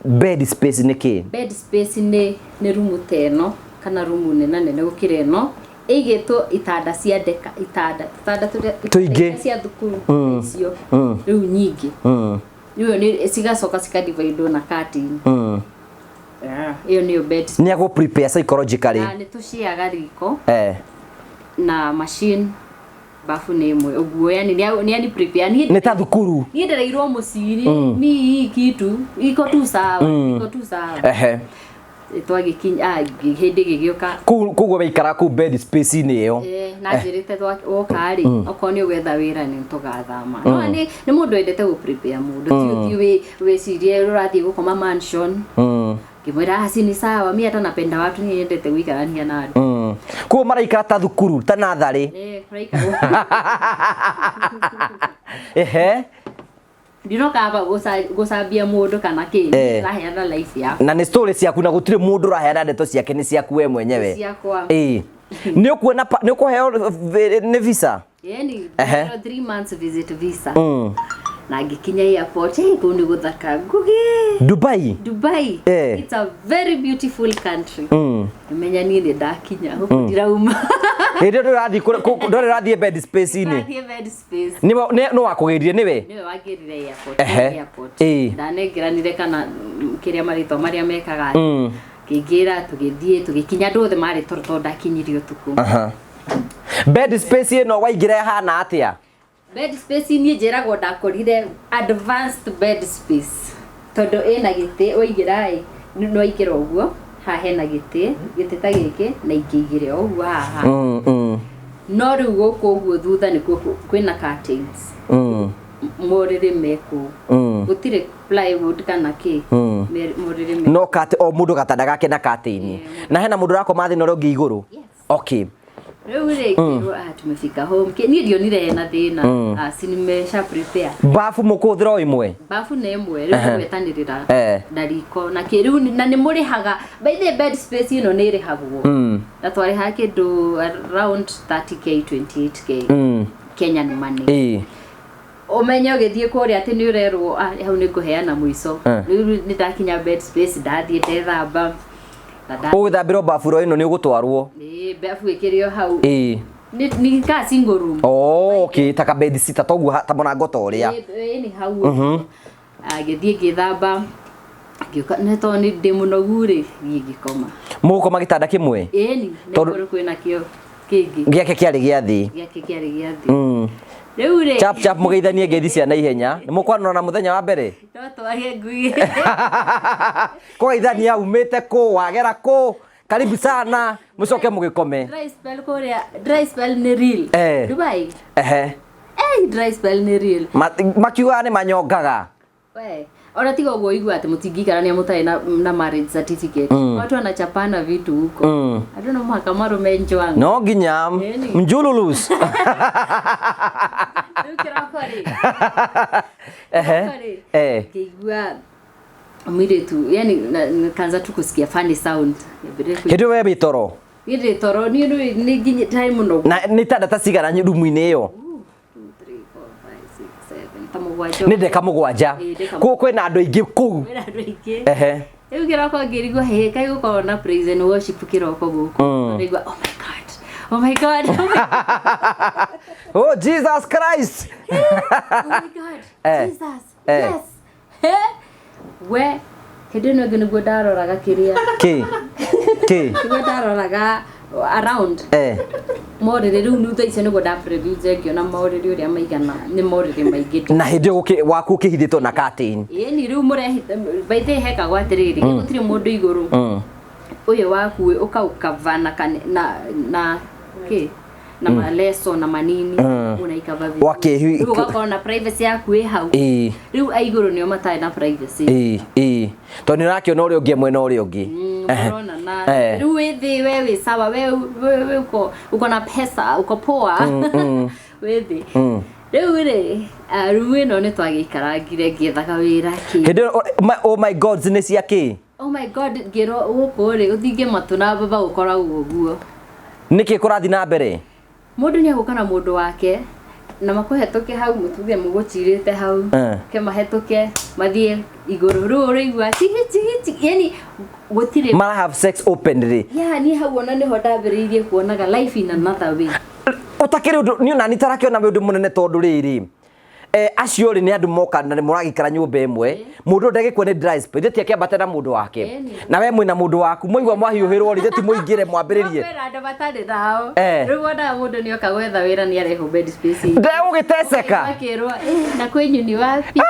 bed space nĩ kĩ?
Bed space nĩ rumu ta ĩno kana rumu nene nene gũkĩra ĩno, ĩigĩtwo itanda cia ndeka, itanda, tũtanda tũrĩa
Tũingĩ.
cia thukuru icio, rĩu nyingĩ. Rĩu nĩ cigacoka cikadividwo na curtain. Ĩyo nĩyo bed space.
Nĩ agũ prepare psychologically.
Na nĩ tũciaga riko. Na machine bafu nĩ ĩmwe ũguo, yani nĩ ani prepare. Niĩ
Nĩ ta thukuru.
Niĩ ndereirwo mũciĩ, mi hii kitu iko tu sawa, iko tu sawa. Twagĩkinya, hĩndĩ ĩgĩgĩũka.
Kũu, koguo waikara kũu bed space-inĩ ĩyo.
Na njĩrĩte woka rĩ, okorwo nĩ ũgwetha wĩra nĩ tũgathama. No nĩ mũndũ wendete gũ prepare mũndũ, ti ũthiĩ wĩcirie ũrathiĩ gũkoma mansion. Ngĩmwĩra, si ni sawa, mi hata napenda watu, niĩ nyendete gũikarania na andũ.
Koguo maraikara ta thukuru, ta natharĩ.
Maraikara. Ndinoka hapa gũcambia mũndũ kana kĩ, ndĩraheana life yakwa.
Na nĩ story ciaku na gũtirĩ mũndũ ũraheana ndeto ciake, nĩ ciaku we mwenyewe.
Ciakwa.
Nĩ ũkuona nĩ ũkũheo nĩ visa?
Nĩ 3 months visit visa. Na ngĩkinya airport, kũu nĩ gũthaka Ngugi.
Dubai?
Dubai. It's a very beautiful country. Menya niĩ nĩ ndakinya, gũkũ ndirauma.
Hĩndĩ ĩyo ndũrathiĩ kũ-, kũ-, ndũrĩ ũrathiĩ bed space-inĩ?
Ndĩrathiĩ bed space.
Nĩ wa-, nĩ, nĩ wakũgĩrire nĩwe?
Nĩwe wangĩrire airport. Airport. Ndanengeranire kana, kĩrĩa marĩtwa marĩa mekaga. Ngĩingĩra, tũgĩthiĩ, tũgĩkinya andũ othe marĩ toro tondũ ndakinyire ũtukũ.
Bed space ĩno waingĩra ĩhana atĩa?
Bed space niĩ njĩragwo ndakorire advanced bed space. Tondũ ĩna gĩtĩ, waingĩra ĩ, nĩ waingĩra ũguo, haha hena gĩtĩ, gĩtĩ ta gĩkĩ, na ingĩ igĩrĩ o ũguo haha. No rĩu gũkũ ũguo thutha nĩkuo kwĩna curtains. Morĩrĩ me kũu. Gũtirĩ plywood kana kĩ. Morĩrĩ me
No o mũndũ gatanda gake na curtain. Na hena mũndũ ũrakoma thĩ na ũrĩa ũngĩ igũrũ?
Yes.
Okay.
Rĩu rĩ ngĩrwo, ah, tumefika home. Niĩ ndionire hena thĩna. Ah, si nimesha prepare.
Bafu mũkũhũthĩra o ĩmwe?
Bafu nĩ ĩmwe rĩu gwetanĩrĩra na riko na kĩ rĩu na nĩ mũrĩhaga. By the way, bed space ĩno nĩ ĩrĩhagwo na twarĩhaga kĩndũ around 30K, 28K Kenyan money. Ũmenye ũgĩthiĩ kũrĩa atĩ nĩ ũrerwo, ah, hau nĩ ngũheana mũico. Rĩu nĩ ndakinya bed space, ndathiĩ ndethamba na
Ũgũthambĩrwo bafu ro ĩno nĩ ũgũtwarwo?
Ĩĩ, bafu ĩkĩrĩ o hau. Nĩ ka single room.
Oh, okay, ta ka bed sitter toguo ta mũrango ta ũrĩa.
Ĩĩ, ĩĩ, nĩ hau. Agĩthiĩ ngĩthamba, ngĩũka nĩ tondũ nĩ ndĩ mũnogu rĩ, thiĩ ngĩkoma.
Mũgũkoma gĩtanda kĩmwe?
Ĩni, nĩ kũrĩ kwĩna kĩo kĩngĩ.
Gĩake kĩarĩ gĩa thĩ.
Gĩake kĩarĩ gĩa thĩ. Rĩu rĩ,
Chap chap mũgeithanie ngeithi cia naihenya. Nĩ mũkwanũra na mũthenya wa mbere?
No twage ngui.
Kũgeithania umĩte kũ, wagera kũ, karibu sana, mũcoke mũgĩkome.
Dry spell kũrĩa, dry spell nĩ real. Dubai. Dry spell nĩ real.
Makiugaga nĩ manyongaga.
We, ona tiga ũguo igua atĩ mũtingĩikarania mũtarĩ na marriage certificate. Watu wanachapana vitu huko. Andũ no mũhaka marume njwang.
No nginya mjululus.
Rĩu kĩroko rĩ. Kĩroko rĩ. Ngĩigua mũirĩtu, yani nikaanza tu kusikia funny sound. Niambĩrĩrie kũigua.
Hĩndĩ ĩyo we wĩ toro?
Niĩ ndĩ toro, niĩ rĩu nĩ nginya ndarĩ mũnogu.
Na nĩ itanda ta cigana rumu-inĩ ĩyo?
2, 3, 4, 5, 6, 7, ta mũgwanja.
Nĩ ndeka mũgwanja.
Ĩĩ, ndeka
Kũu kwĩna andũ aingĩ kũu.
Kwĩna andũ aingĩ. Rĩu kĩroko ngĩrigwo, hĩ, kaĩ gũkoragwo na praise and worship kĩroko gũkũ. Ndaigua, oh my God, oh my God, oh my God.
Oh, Jesus Christ.
Oh my God, Jesus, yes. He, we, hĩndĩ ĩno ĩngĩ nĩguo ndaroraga kĩrĩa.
Kĩ? Kĩ?
Nĩguo ndaroraga around. Morĩrĩ rĩu nĩ thaa icio nĩguo ndapreview ngĩona morĩrĩ ũrĩa maigana, nĩ morĩrĩ maingĩ.
Na hĩndĩ ĩyo waku ũkĩhithĩtwo na curtain.
Ĩni, rĩu mũrehitha, by the way hekagwo atĩrĩrĩ, gũtirĩ mũndũ igũrũ. Ũyũ waku ũkaũkava na kane, na, na, kĩ? Na maleso na manini, unaikava vizuri.
Wakĩhi-
Rĩu ũgakorwo na privacy yaku ĩ hau. Rĩu a igũrũ nĩo matarĩ na privacy.
Tondũ nĩ ũrakĩona ũrĩa ũngĩ mwena ũrĩa ũngĩ.
Mũrona na rĩu wĩ thĩ, we wĩ sawa, we uko na pesa, uko poa. Wĩ thĩ. Rĩu rĩ, rĩu ĩno nĩ twagĩikarangire ngĩethaga wĩra kĩ.
Hĩndĩ ĩyo, oh my God, nĩ cia kĩ?
Oh my God, ngĩrwo gũkũ rĩ, ũthinge matũ na baba gũkoragwo ũguo.
Nĩkĩ kũrathiĩ na mbere?
Mũndũ nĩ egũka na mũndũ wake na makũhetũke hau, mũtuge mũgũcirĩte hau. Ke mahetũke mathiĩ igũrũ. Rĩu ũraigua chigi chigi chigi, yani gũtirĩ.
Mara have sex openly.
Yeah, niĩ hau ona nĩho ndambĩrĩirie kuonaga life in another way.
Ũtakĩrĩ ũndũ, niĩ ona niĩ tarakĩona wĩ ũndũ mũnene tondũ rĩrĩ, acio rĩ nĩ andũ moka na nĩ mũragĩikara nyũmba ĩmwe, mũndũ ndagĩkua nĩ dry spell, ithe ti akĩambate na mũndũ wake. Na we mwĩna mũndũ waku, mwaigua mwahiũhĩrwo rĩ, ithe ti mũingĩre mwambĩrĩrie.
Kwĩna andũ matarĩ nao. Rĩu wonaga mũndũ nĩ oka gwetha wĩra nĩ arehwo bed space.
Ndegũgĩteceka.
Akĩrwo, na kwĩ nyuni wapi?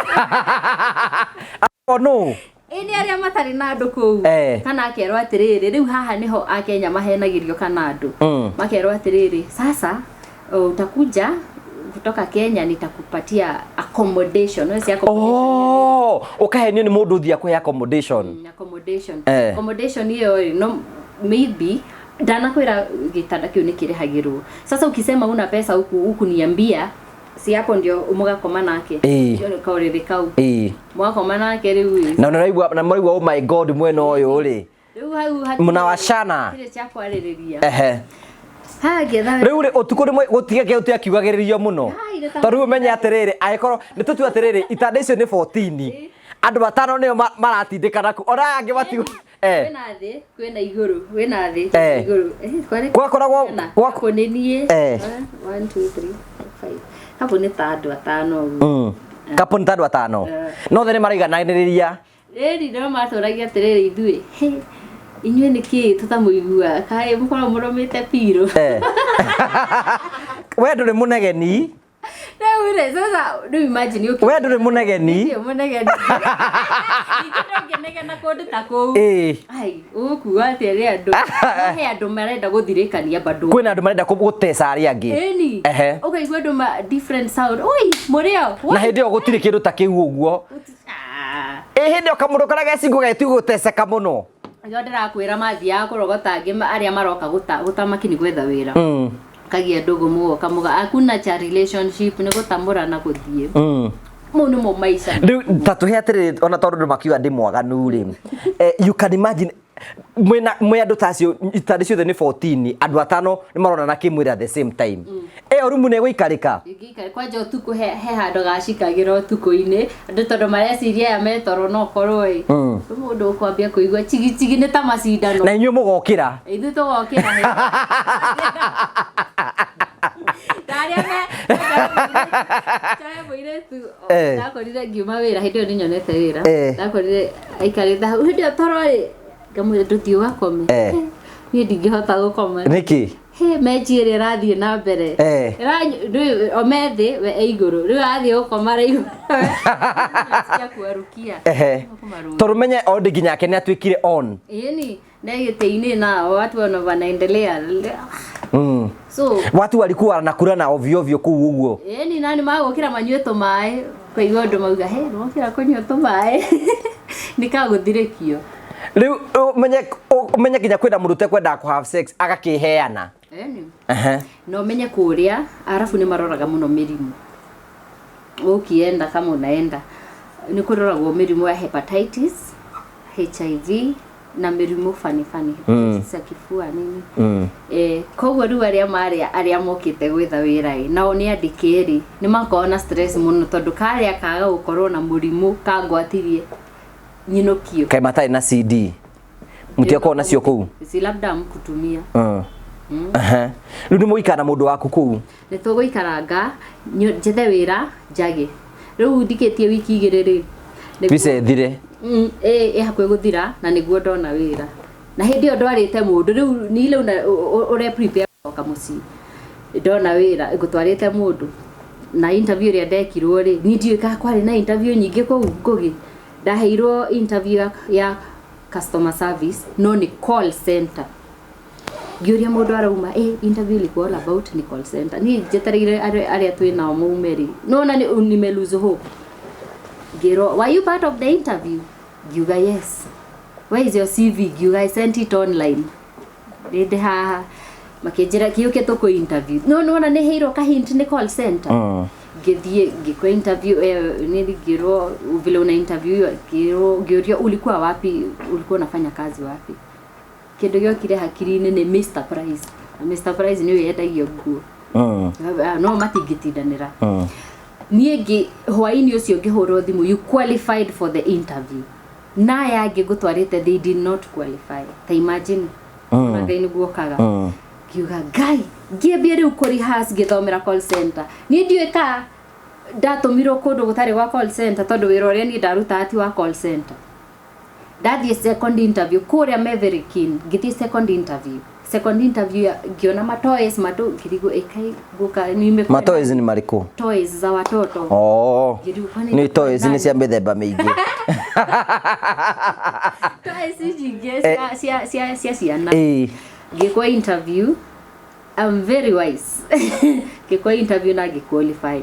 Oh, no.
Ĩ nĩ arĩa matarĩ na andũ kũu. Kana akerwo atĩrĩrĩ, rĩu haha nĩho Akenya mahenagĩrio kana andũ. Makerwo atĩrĩrĩ, sasa utakuja kutoka Kenya nitakupatia accommodation. Wewe si accommodation.
Oh, ukahenio ni mundu uthia kuhe accommodation.
Accommodation. Accommodation hiyo rĩ, no maybe ndanakwira gitanda kiu ni kirihagirwo. Sasa ukisema una pesa huku niambia, si hapo ndio mugakoma nake. Ndio kauriri kau. Mwakoma nake riu.
Na unaigua, na muraigua, oh my God, mwena uyu ri.
Riu hau hatirĩ
Mnawashana.
Hatirĩ cia kwarĩrĩria. Ha, ngĩetha
Rĩu rĩ, ũtukũ rĩmwe gũtiga kĩu tiakiugagĩrĩrio mũno.
Hai, nĩ ta
Tondũ rĩu ũmenye atĩrĩrĩ, angĩkorwo nĩ tũtue atĩrĩrĩ, itanda icio nĩ 14. Andũ atano nĩo maratindĩkana kũu. Ona aya angĩ
Kwĩna thĩ, kwĩna igũrũ, kwĩna thĩ, kwĩna igũrũ. Kwarĩ
Gwakoragwo
kwĩna
gwa-
Hapo nĩ niĩ. 1, 2, 3, 4, 5. Hapo nĩ ta andũ atano ũguo.
Kapo nĩ ta andũ atano. No othe nĩ maraigananĩrĩria.
Rĩrĩ no matũragia atĩrĩrĩ ithuĩ. He, inyuĩ nĩ kĩĩ tũtamũiguaga? Kaĩ mũkoragwo mũrũmĩte pillow?
We ndũrĩ mũnegeni.
Rĩu rĩ, sasa, rĩu imagine ũkĩ-
We ndũrĩ mũnegeni.
Ndirĩ mũnegeni. Ningĩ ndũngĩnegena kũndũ ta kũu. Ai, ũgũkua atĩa rĩ andũ? He andũ marenda gũthirĩkania bado.
Kwĩna andũ marenda gũteca arĩa angĩ.
Ĩni. Ũkaigua andũ ma different sound. Oi, mũrĩo. Oi.
Na hĩndĩ ĩyo gũtirĩ kĩndũ ta kĩu ũguo. Ĩ hĩndĩ ĩyo kamũndũ karĩa gecingo getigwo gũteceka mũno.
Nĩkĩo ndĩrakwĩra mathiaga kũrogota angĩ arĩa maroka gũta makini gwetha wĩra. Kagia ndũgũ mũgoka mũga hakuna cha relationship, nĩ gũtamũrana gũthiĩ. Mau nĩmo maica.
Rĩu ta tũhe atĩrĩrĩ, ona tondũ andũ makiuga ndĩ mwaganu rĩ, you can imagine mwĩna mwĩ andũ ta acio, itanda ciothe nĩ 14, andũ atano nĩ maronana kĩmwĩrĩ at the same time. Ĩyo rumu nĩ ĩgũikarĩka?
Ingĩikara kwanja ũtukũ, he handũ gacikagĩra ũtukũ-inĩ andũ tondũ mareciria aya metoro, no korwo ĩ rĩu mũndũ ũkwambia kũigua chigi chigi, nĩ ta macindano.
Na inyuĩ mũgokĩra?
Ithuĩ tũgokĩra tarĩa me mũirĩtu. Ndakorire ngiuma wĩra hĩndĩ ĩyo nĩ nyonete wĩra. Ndakorire aikarĩte hau hĩndĩ ĩyo toro rĩ, ngamwĩra, "Ndũthiĩ ũgakome?" "Niĩ ndingĩhota gũkoma."
Nĩkĩ?
He mechi ĩrĩa ĩrathiĩ na mbere. O me thĩ, we e igũrũ, rĩu athiĩ gũkoma araigua cia kuarukia.
Tondũ menye already nginya ake nĩ atuĩkire on.
Ĩni na gĩtĩ-inĩ na watu wanaendelea. So
Watu walikuwa wanakula na ovyo ovyo kũu ũguo.
Ĩni nani magũkĩra manyue tũmaĩ, kũigua ũndũ mauga he mokĩra kũnyua tũmaĩ nĩ kagũthirĩkio.
Rĩu ũmenye nginya kwĩna mũndũ ũtekwendaga kũ have sex agakĩheana.
Ĩni na ũmenye kũrĩa arabu nĩ maroraga mũno mĩrimũ, ukienda kama unaenda nĩ kũroragwo mĩrimũ ya hepatitis, HIV na mĩrimũ fani fani, hepatitis ya kifua, nini. Koguo rĩu arĩa marĩa arĩa mokĩte gwetha wĩra ĩ nao nĩ andĩke rĩ, nĩ makoragwo na stress mũno tondũ karĩa kaga gũkorwo na mũrimũ kangwatirie nyinũkio.
Kaĩ matarĩ na CD mũtiakorwo nacio kũu?
Si labda mkutumia.
Rĩu nĩ mũgũikara na mũndũ waku kũu?
Nĩ tũgũikaranga njethe wĩra njage, rĩu ndikĩtie wiki 2 rĩ
visa ĩthire.
Ĩ hakuhĩ gũthira na nĩguo ndona wĩra, na hĩndĩ ĩyo ndwarĩte mũndũ rĩu ni ile ũre prepare gũcoka mũciĩ, ndona wĩra ngũtwarĩte mũndũ na interview ĩrĩa ndekirwo rĩ, niĩ ndiũĩ kana kwarĩ na interview nyingĩ kũu Ngũgĩ. Ndaheirwo interview ya customer service, no nĩ call center. Ngĩũria mũndũ arauma, interview ilikuwa all about ni call center. Niĩ njetereire arĩa twĩ nao maume rĩ, nona nĩ nime lose hope. Ngĩrwo, "Were you part of the interview?" Ngiuga, "Yes." "Where is your CV?" Ngiuga, "I sent it online." Ndĩ haha makĩnjĩra kĩũke tũkũ interview, no nona nĩ heirwo ka hint nĩ call center. Ngĩthiĩ ngĩkwa interview, nĩ ngĩrwo vile una interview, ngĩrwo, ngĩũrio, "Ulikuwa wapi? Ulikuwa unafanya kazi wapi?" Kĩndũ gĩokire hakiri-inĩ nĩ Mr Price, na Mr Price nĩwe yendagio nguo. No matingĩtindanĩra. Niĩ ngĩ hwaĩ-inĩ ũcio ngĩhũrwo thimũ, "You qualified for the interview." Na aya angĩ ngũtwarĩte, they did not qualify. Ta imagine. Na Ngai nĩguo okaga. Ngiuga Ngai, ngĩambia rĩu kũ rehearse ngĩthomera call center. Niĩ ndiũĩ ka ndatũmirwo kũndũ gũtarĩ gwa call center, tondũ wĩra ũrĩa niĩ ndarutaga ti wa call center. Ndathiĩ second interview kũrĩa me very keen. Ngĩthiĩ second interview, second interview ngĩona matoys matũ, ngĩrigwo ĩkai ngũka nimekuwa.
Matoys nĩ marĩkũ?
Toys za watoto.
Oh.
Ngĩrigwo, kwani
nĩ toys nĩ cia mĩthemba mĩingĩ.
Toys nyingĩ cia ciana. Ngĩkwa interview, I'm very wise, ngĩkwa interview na ngĩqualify.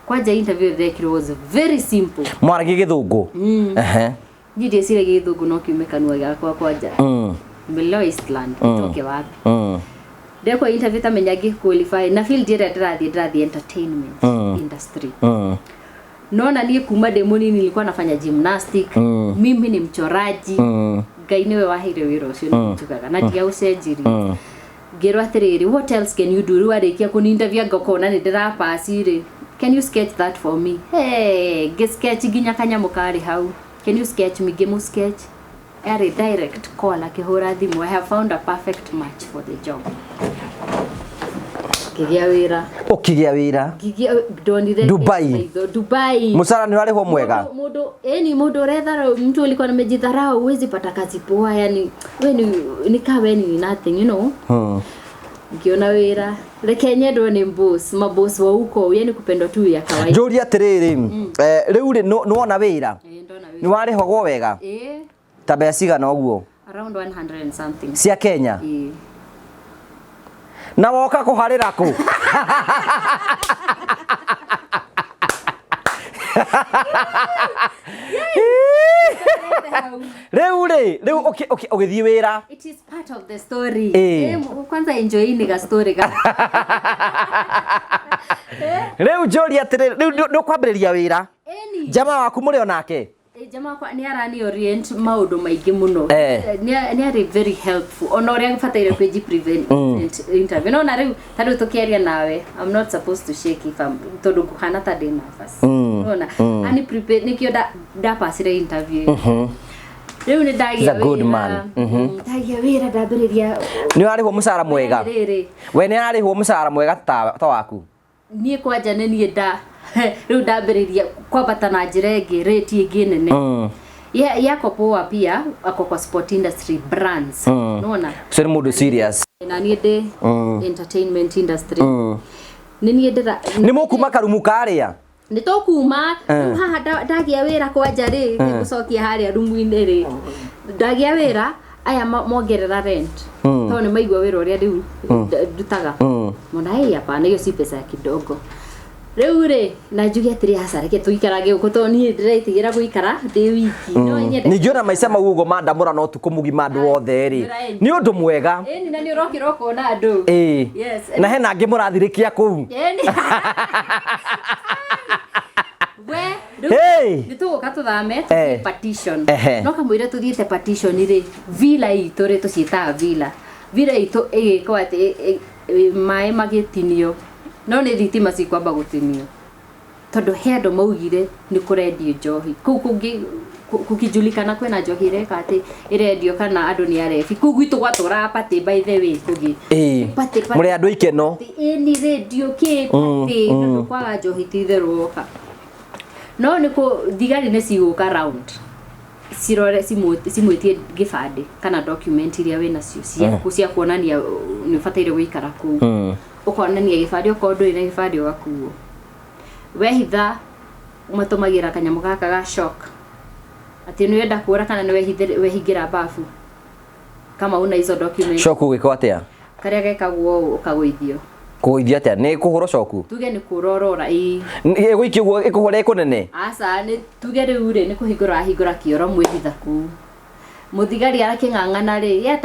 Kwanja interview ndekirwo was very simple.
Mwaragia gĩthũngũ?
Niĩ ndieciragia gĩthũngũ no kiume kanua gakwa kwanja. Nimelelewa Eastland, nitoke wapi? Ndekwa interview, tamenya ngĩqualify na field ĩrĩa ndĩrathiĩ entertainment industry. Naona niĩ kuma ndĩ mũnini nilikuwa nafanya gymnastic. Mimi ni mchoraji. Ngai nĩwe waheire wĩra ũcio, nĩ njugaga na ndiaũcenjirie. Ngĩrwo atĩrĩrĩ, "What else can you do?" Rĩu arĩkia kũninterview ngakona nĩ ndĩrapass rĩ, "Can you sketch that for me?" Hey, ngĩ sketch nginya kanyamũ karĩ hau. "Can you sketch me?" Ngĩmũ sketch. Yarĩ direct call, akĩhũra thimũ, "I have found a perfect match for the job." Ngĩgĩa wĩra.
Ũkĩgĩa wĩra?
Ngĩgĩa, ndonire
Dubai.
Maitho, Dubai.
Mũcara nĩ ũrarĩhwo mwega?
Mũndũ yani mũndũ ũretharau, mtu alikuwa nimejidharau, huwezi pata kazi poa, yani we ni nikaa we ni nothing. Ngiona wĩra, reke nyendwo nĩ boss, maboss wa huko, yani kupendwa tu ya kawaida.
Njũrie atĩrĩrĩ, rĩu rĩ nĩ wona wĩra?
Eh, ndona wĩra.
Nĩ warĩhagwo wega?
Eh.
Ta mbeca cigana ũguo?
Around 100 and something.
Cia Kenya?
Eh.
Na woka kũharĩra kũ? Rĩu rĩ, rĩu ũgĩthiĩ wĩra.
It is part of the story.
Eh.
Kwanza enjoyini ga story ga.
Rĩu njũria atĩrĩrĩ, rĩu nĩ ũkwambĩrĩria wĩra.
Eni.
Jamaa waku mũrĩ o nake?
Jamaa wakwa nĩ arani orient maũndũ maingĩ mũno. Nĩ arĩ very helpful ona ũrĩa bataire kwĩji prevent interview. No na rĩu ta rĩu tũkĩaria nawe, I'm not supposed to shake if I'm, tondũ ngũhana ta ndĩ nervous. Nona ani prepare nĩkĩo ndapacire interview. Rĩu nĩ ndagĩa
He's a good
wĩra.
man.
Ndagĩa wĩra, ndambĩrĩria.
Nĩ ũrarĩhwo mũcara mwega?
Rĩrĩ.
We nĩ ararĩhwo mũcara mwega ta waku?
Niĩ kwanja nĩ niĩ nda rĩu ndambĩrĩria kwambata na njĩra ĩngĩ, rate ĩngĩ nene. Yako poa pia, ako kwa sport industry brands. Nona.
Ũcio nĩ mũndũ serious.
Na niĩ ndĩ entertainment industry. Nĩ niĩ ndĩra
Nĩ mũkuma karumu karĩa?
Nĩ tũkuma. Rĩu haha ndagĩa wĩra kwanja rĩ, ngũcokia harĩa rumu-inĩ rĩ. Ndagĩa wĩra, aya mongerera rent. Tondũ nĩ maigua wĩra ũrĩa rĩu ndutaga. Mona, hii hapana, hiyo si pesa ya kidogo. Rĩu rĩ, na njuge atĩrĩ, aca reke tũikarage gũkũ tondũ niĩ ndĩretigĩra gũikara ndĩ wiki. No nyende.
Ningĩ ona maica mau ũguo ma ndamũrano ũtukũ mũgima andũ othe rĩ, nĩ ũndũ mwega.
Ĩni, na nĩ ũrokĩra ũkona andũ.
Ĩĩ.
Yes.
Na hena angĩ mũrathirĩkia kũu.
Ĩni. We, rĩu
Hey!
nĩ tũgũka tũthame tũthiĩ partition. No kamũira tũthiĩte partition rĩ, villa itũ rĩ, tũciĩtaga villa. Villa itũ ĩgĩkwo atĩ maĩ magĩtinio, no nĩ thitima cikwamba gũtinio tondũ he andũ maugire nĩ kũrendio njohi kũu kũngĩ kũkijulikana kwĩna njohi ĩreka atĩ ĩrendio kana andũ nĩ arebi kũu gwitũ gwatũraga party, by the way, kũngĩ. Party, party.
Mũrĩ andũ ikeno.
Ĩni, radio kĩ party, tondũ kwaga njohi ti itherũ woka no nĩ kũ thigari nĩ cigũka round cirore cimwĩtie gĩbandĩ kana document iria wĩnacio ciaku cia kuonania nĩ ũbataire gũikara kũu. Ũkonania gĩbandĩ, okorwo ndũrĩ na gĩbandĩ ũgakuo. Wehitha matũmagĩra kanyamũ gaka ga shock atĩ nĩ wenda kũra kana nĩ wehingĩra bafu kama una hizo document.
Shock ũgĩkwo atĩa?
Karĩa gekagwo ũũ, ũkagũithio.
Kũgũithio atĩa? Nĩ kũhũrwo coku?
Tuge nĩ kũrorora, ĩĩ.
Ĩgũikio ũguo ĩkũhũra ĩkũnene?
Aca, nĩ tuge rĩu rĩ, nĩ kũhingũra ahingũra kĩoro mwĩhitha kũu. Mũthigari arakĩng'ang'ana rĩ, ye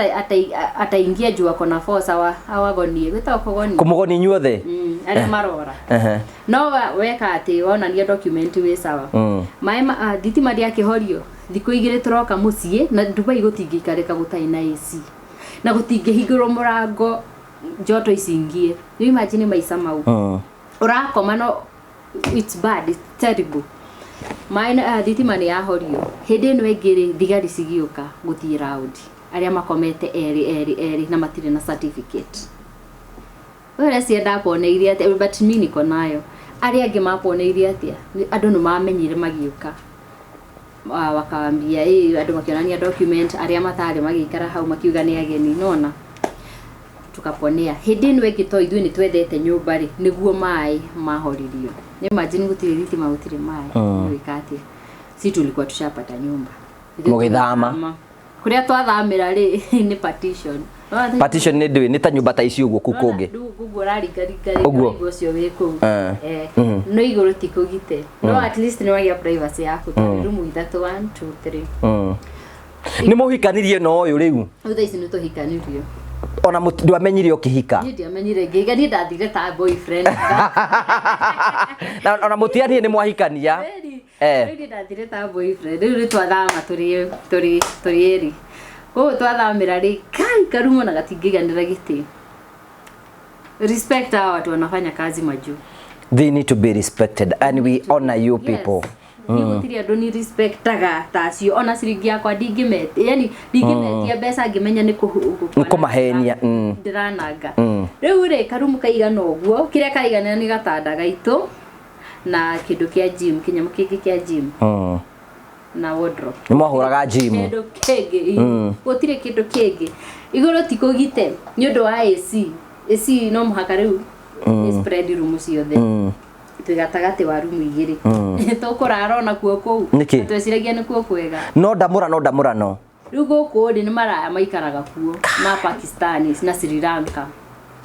ataingia juu ako na force awagonie, gwĩtagwo kũgonia.
Kũmũgonia inyuothe?
Arĩa marora. No weka atĩ wonania document wĩ sawa. Maĩ thitima ndĩakĩhorio, thikũ igĩrĩ tũroka mũciĩ, na Dubai gũtingĩikarĩka gũtarĩ na AC. Na gũtingĩhingũrwo mũrango njoto icingie. Rĩu imagine maica mau. Ũrakoma no it's bad, it's terrible. Maĩ thitima nĩ yahorio. Hĩndĩ ĩno ĩngĩ rĩ, thigari cigĩũka gũthiĩ round. Arĩa makomete erĩ, erĩ, erĩ na matirĩ na certificate. Wewe ũreciria ndaponeirie atĩa? But mi niko nayo. Arĩa angĩ maponeirie atĩa? Andũ nĩ mamenyire magĩũka. Wakawambia, andũ makĩonania document, arĩa matarĩ magĩikara hau makiuga nĩ ageni, nona. Tukaponea. Hĩndĩ ĩno ĩngĩ to ithuĩ nĩ twendete nyũmba rĩ, nĩguo maĩ mahoririo. Nĩ imagine gũtirĩ thitima, gũtirĩ maĩ. Nĩ atĩa? Si tulikuwa tushapata nyumba. Ithuĩ
Mũgĩthama.
tũgĩthama. Kũrĩa twathamĩra rĩ, nĩ partition. Nona.
Partition nĩ ndũĩ, nĩ ta nyũmba ta ici ũguo kũu kũngĩ.
Rĩu ũguo ũraringaringa rĩ,
Ũguo.
ũraigua ũcio wĩ kũu. No igũrũ ti kũgite. No at least nĩ wagĩa privacy yaku, tondũ rumu ithatũ, 1 2 3.
Nĩ mũhikanirie na ũyũ rĩu?
Rĩu thaa ici nĩ tũhikanirio.
Ona ndwamenyire ũkĩhika?
Niĩ ndiamenyire ngĩhika, niĩ ndathire ta boyfriend.
Na ona mũtianire nĩ mwahikania?
Kweli. Rĩu niĩ ndathire ta boyfriend. Rĩu nĩ twathama tũrĩ erĩ. Koguo twathamĩra rĩ, kai karumu na gatingĩiganĩra gĩtĩ. Respect hawa watu wanafanya kazi majuu.
They need to be respected and we honor you people.
Yes. Niĩ gũtirĩ andũ ni respectaga ta acio, ona ciringi yakwa ndingĩmetia, yani ndingĩmetia mbeca ngĩmenya nĩ
Nĩ kũmahenia,
ndĩrananga. Rĩu rĩ, karumu kaigana ũguo, kĩrĩa kaiganĩra nĩ gatanda gaitũ na kĩndũ kĩa gym, kĩnyamũ kĩngĩ kĩa gym na wardrobe.
Nĩ mwahũraga gym?
Kĩndũ kĩngĩ, gũtirĩ kĩndũ kĩngĩ. Igũrũ ti kũgite nĩ ũndũ wa AC. AC no mũhaka rĩu nĩ spread rumu ciothe. Twĩ gatagatĩ wa rumu igĩrĩ. Tũkũrara ona kuo kũu.
Nĩkĩ?
Tweciragia nĩkuo kwega.
No ndamũrano, ndamũrano.
Rĩu gũkũ rĩ, nĩ maraya maikaraga kuo ma Pakistani na Sri Lanka.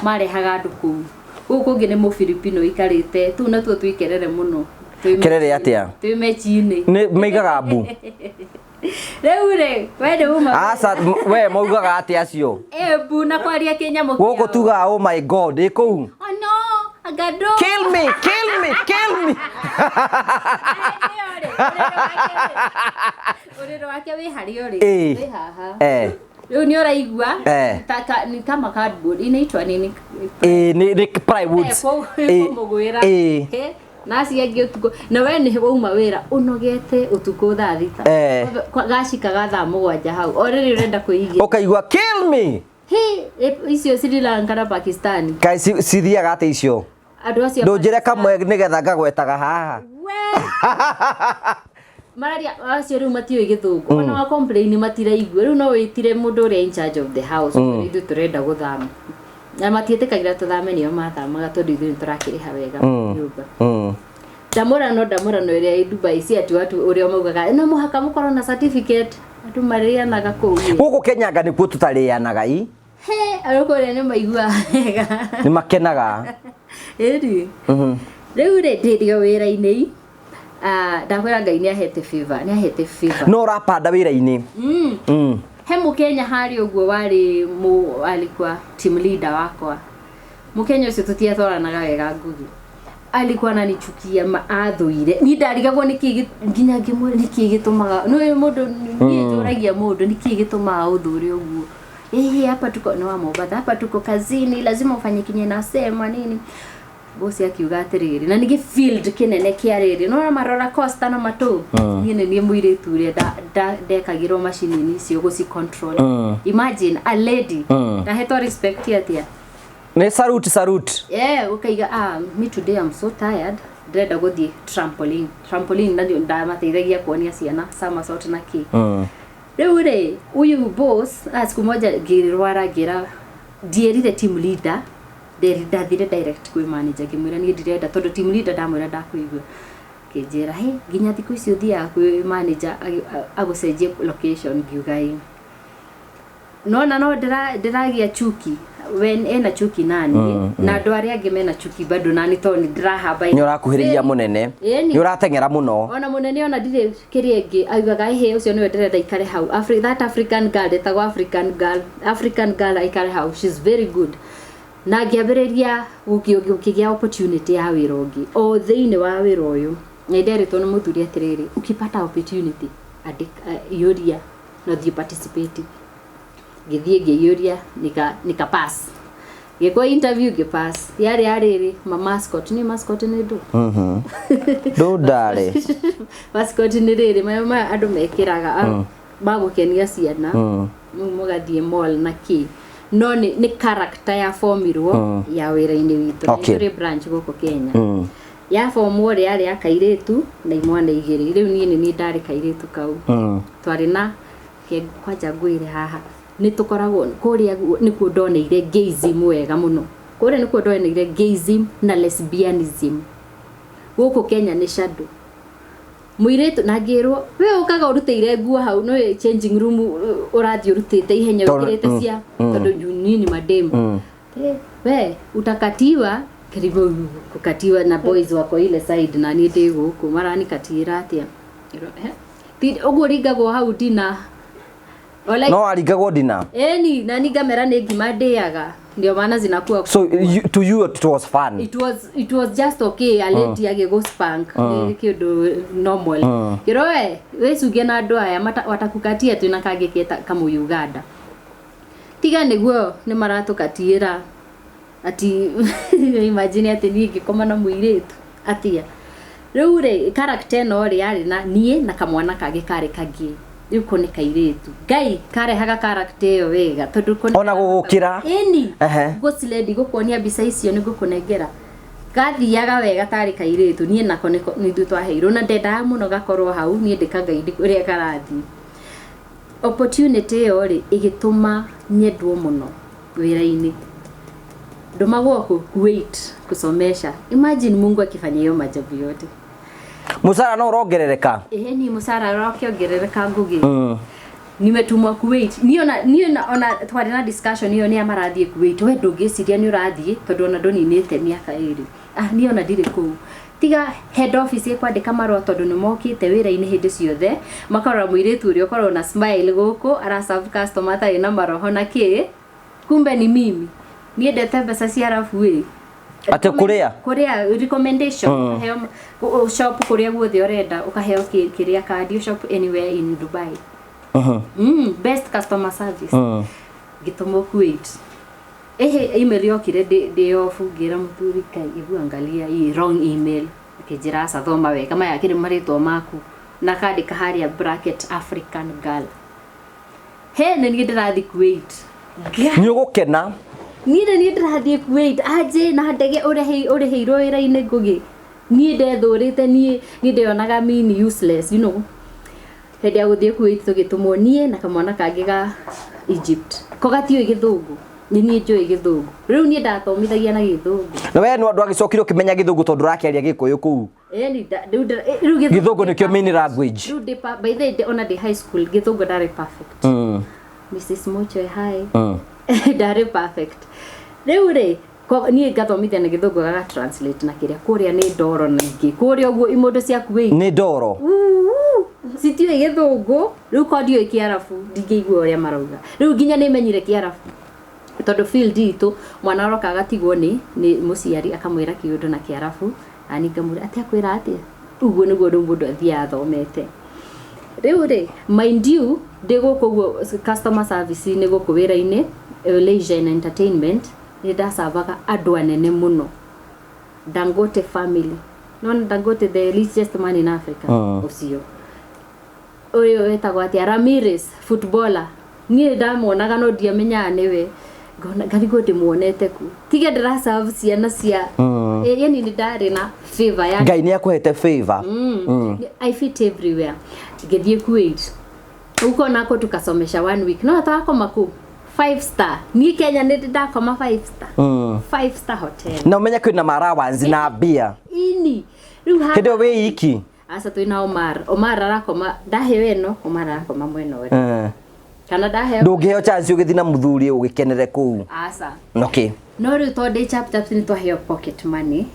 Marehaga andũ kũu. Gũkũ kũngĩ nĩ Mũfilipino ikarĩte, tũu natuo twĩkerere mũno.
Kerere atia?
Twĩ mechi-inĩ.
Nĩ maigaga mbu.
Rĩu rĩ, we nĩ uma.
Aca, we maugaga atia acio?
Ĩ mbu na kwaria kĩnyamũ
Gũkũ
kĩao.
tugaga oh my God, ĩ kũu.
Oh no, agado.
Kill me, kill me, kill me.
Ũrĩrĩ wake wĩ harĩa ũrĩ.
Ĩ.
Wĩ haha.
Eh.
Rĩu nĩ ũraigua.
Eh.
Ni kama cardboard inaitwa nini?
Ĩ nĩ plywood. Ĩ.
Kũmũgwĩra.
Ĩ.
Na acio angĩ ũtukũ na we nĩ wauma wĩra ũnogete ũtukũ thaa 6.
Eh.
Gacikaga thaa 7 hau o rĩrĩ ũrenda kwĩigĩra.
Ũkaigua kill me.
Hĩ, icio Sri Lanka na Pakistan.
Kaĩ cithiaga atĩa icio?
Andũ acio
Ndũnjĩre kamwe nĩgetha ngagwetaga haha.
We. Mararia acio rĩu matiũĩ gĩthũngũ ona wa complain matiraigua rĩu no wĩtire mũndũ ũrĩa in charge of the house mm. Ithuĩ tũrenda gũthama na matiĩtĩkagĩra tũthame nĩo mathamaga tondũ ithuĩ nĩtũrakĩrĩha wega nyũmba. Ndamũrano ndamũrano ĩrĩa ĩ Dubai si ati watu ũrĩa maugaga no mũhaka mũkorwo na certificate andũ marĩanaga kũu ĩ.
Gũkũ Kenya anga nĩkuo tũtarĩanaga i.
He, andũ kũrĩa nĩ maiguaga wega.
Nĩ makenaga.
Ĩni. Rĩu rĩ ndĩrĩ o wĩra-inĩ ndakwĩra Ngai nĩ ahete favor, nĩ ahete favor.
No ũrapanda wĩra-inĩ.
He mũkenya harĩa ũguo warĩ mũ alikuwa team leader wakwa. Mũkenya ũcio tũtiatwaranaga wega Ngugi. Alikuwa ananichukia ma athũire. Niĩ ndarigagwo nĩkĩ nginya ngĩmwĩra nĩkĩ gĩtũmaga. Nĩ mũndũ niĩ njũragia mũndũ nĩkĩ gĩtũmaga ũthũre ũguo. Ehe, hapa tuko ni wa Mombasa, hapa tuko kazini, lazima ufanye kinye nasema nini. Bosi akiuga atĩrĩrĩ na nĩ field kĩnene kĩa rĩrĩ nona marora costa na matũ niĩ nĩ niĩ mũirĩtu ũrĩa ndekagĩrwo macini-inĩ icio gũci control. Imagine a lady ndahetwo respect atĩa.
Nĩ salute salute.
Yeah, ukaiga me today I'm so tired ndĩrenda gũthiĩ trampoline trampoline na ndamateithagia kuonia ciana somersault na kĩ. Rĩu rĩ huyu boss siku moja ngĩrwara ngĩra ndierire team leader ndathire direct kwĩ manager ngĩmwĩra niĩ ndirenda tondũ team leader ndamwĩra ndakũigua kĩnjĩra he nginya thikũ ici ũthiaga kwĩ manager agũcenjie location ngiuga ĩ nona no ndĩragĩa chuki when ena chuki nani na andũ arĩa angĩ mena chuki bado nani tondũ nĩ ndĩrahamba
Nĩ ũrakuhĩrĩria mũnene.
Ĩni.
Nĩ ũrateng'era mũno.
Ona mũnene ona ndirĩ kĩrĩa ĩngĩ augaga ĩhĩ ũcio nĩwe ndĩrenda ikare hau that African girl ĩtagwo African girl African girl aikare hau she's very good na ngĩambĩrĩria gũkĩgĩa opportunity ya wĩra ũngĩ o thĩinĩ wa wĩra ũyũ nĩ nderĩtwo nĩ mũthuri atĩrĩrĩ ukipata opportunity andĩka iyũria na ũthiĩ participate ngĩthiĩ ngĩiyũria nika pass ngĩkwo interview ngĩ pass yarĩ ya rĩrĩ ma mascot nĩ mascot nĩ ndũ
Ndũndarĩ.
mascot nĩ rĩrĩ maya maya andũ mekĩraga magũkenia ciana rĩu mũgathiĩ mall na kĩ no nĩ character ya formirwo ya wĩra-inĩ witũ
Okay.
nĩ tũrĩ branch gũkũ Kenya ya formwo rĩ yarĩ ya kairĩtu na imwana igĩrĩ rĩu niĩ nĩ niĩ ndarĩ kairĩtu kau twarĩ na kwanja ngwĩre haha nĩ tũkoragwo kũrĩa nĩkuo ndoneire gayism wega mũno kũrĩa nĩkuo ndoneire gayism na lesbianism gũkũ Kenya nĩ shadow mũirĩtu na ngĩrwo we ũkaga ũrutĩire nguo hau no changing room ũrathiĩ ũrutĩte ihenya wĩkĩrĩte cia tondũ nini mademu we utakatiwa karibu kukatiwa na boys wako ile side na niĩ ndĩ gũkũ maranikatĩra atĩa ũguo ringagwo hau ndina
No waringagwo ndina.
Eni na ni ngamera nĩ ngima ndĩaga ndio maana zinakuwa
So you, to you it was fun.
It was just okay a lady agĩgũ spank nĩ kĩndũ normal kĩro we wĩcunge na andũ aya watakukatia twĩna kangĩ keta kamũ Uganda tiga nĩguo nĩ maratũkatiĩra ati imagine atĩ niĩ ngĩkoma na mũirĩtu atia rĩu rĩ character ĩno rĩ yarĩ na niĩ na kamwana kangĩ karĩ kangĩ rĩu ko nĩ kairĩtu ngai karehaga character ĩyo wega tondũ ko
Ona gũgũkĩra.
Ĩni
Ehe.
gũciledi gũkuonia mbica icio nĩ ngũkũnengera gathiaga wega tarĩ kairĩtu niĩ nako nĩ ithuĩ twaheirwo na ndendaga mũno gakorwo hau niĩ ndĩkagaidi ũrĩa karathiĩ opportunity ĩyo rĩ ĩgĩtũma nyendwo mũno wĩra-inĩ ndũmagwo kũ Kuwait kusomesha imagine Mungu akifanya hiyo maajabu yote
Mũcara no ũrongerereka.
Ehe ni mũcara ũrakĩongerereka Ngugi nimetumwa Kuwait niĩ ona niĩ ona twarĩ na discussion ĩyo nĩ marathiĩ Kuwait we ndũngĩciria nĩ ũrathiĩ tondũ ona ndũninĩte mĩaka 2 niĩ ona ndirĩ kũu Tiga head office ĩkwandĩka marũa tondũ nĩ mokĩte wĩra-inĩ hĩndĩ ciothe, makarora mũirĩtu ũrĩa ũkoragwo na smile gũkũ, ara serve customer atarĩ na maroho na kĩ, kumbe ni mimi. Niĩ ndete mbeca cia arabu ĩ.
Atĩ kũrĩa?
Kũrĩa recommendation, ũkaheo shop kũrĩa guothe ũrenda, ũkaheo kĩrĩa kandi, shop anywhere in Dubai. Best customer service. Ngĩtũmwo Kuwait. Ehe, email yokire ndĩ off, ngĩra mũthuri, Ngai, hebu angalia hii wrong email. Akĩnjĩra aca, thoma wega, maya akĩrĩ marĩtwa maku na kandĩka harĩa bracket African girl. He nĩ niĩ ndĩrathiĩ Kuwait.
Nĩ ũgũkena.
Niĩ nĩ niĩ ndĩrathiĩ Kuwait aje na ndege ũrĩhĩirwo wĩra-inĩ ngũgĩ. Niĩ ndethũrĩte, niĩ ndeyonaga mini useless, you know. Hĩndĩ ya gũthiĩ Kuwait tũgĩtũmwo niĩ na kamwana kangĩ ga Egypt. Ko gatiũĩ gĩthũngũ, nĩ niĩ njũĩ gĩthũngũ. Rĩu niĩ ndathomithagia na gĩthũngũ.
Na we no ndwagĩcokire ũkĩmenya gĩthũngũ tondũ ũrakĩaria gĩkũyũ kũu.
Ĩni rĩu rĩu
gĩthũngũ nĩkĩo main language.
Rĩu ndĩ by the way, ona ndĩ high school gĩthũngũ ndarĩ perfect. Mrs. Mochoe, hi. Ndarĩ perfect. Rĩu rĩ, niĩ ngathomithia na gĩthũngũ gaga translate na kĩrĩa kũrĩa nĩ ndoro nyingĩ. Kũrĩa ũguo imũndũ cia Kuwait.
Nĩ ndoro.
Citiũĩ gĩthũngũ, rĩu ko ndiũĩ kĩarabu, ndingĩigua ũrĩa marauga. Rĩu nginya nĩ menyire kĩarabu. Tondũ field itũ, mwana aroka agatigwo nĩ mũciari akamwĩra kĩũndũ na kĩarabu, na niĩ ngamwĩra atĩ akwĩra atĩa. Ũguo nĩguo rĩu mũndũ athiaga athomete. Rĩu rĩ, mind you, ndĩ gũkũ ũguo customer service-inĩ gũkũ wĩra-inĩ, leisure and entertainment, nĩ ndacavaga andũ anene mũno. Dangote family. No Dangote, the richest man in Africa. Ũcio. Ũyũ wetagwo atĩa? Ramirez, footballer. Niĩ ndamuonaga no ndiamenyaga nĩwe. Ngona ngarigwo ndĩmuonete ku. Tiga ndĩra serve ciana cia yani nĩ ndarĩ na favor ya
Ngai nĩ akũhete favor.
I fit everywhere. Ngĩthiĩ Kuwait. Huko nako tukasomesha one week. No twakoma kũ 5 star. Niĩ Kenya nĩ ndakoma 5 star. 5 star hotel.
Na ũmenye kwĩna ma allowance na mbia.
Ini. Rĩu
haha Hĩndĩ ĩyo wĩ iki.
Aca twĩna Omar. Omar arakoma ndaheo ĩno, Omar arakoma mwena ũrĩa. Kana ndaheo
Ndũngĩheo chance ũgĩthiĩ na mũthuri ũgĩkenere kũu.
Aca.
Okay.
No rĩu tondũ ndĩ chap chap nĩ twaheo pocket money.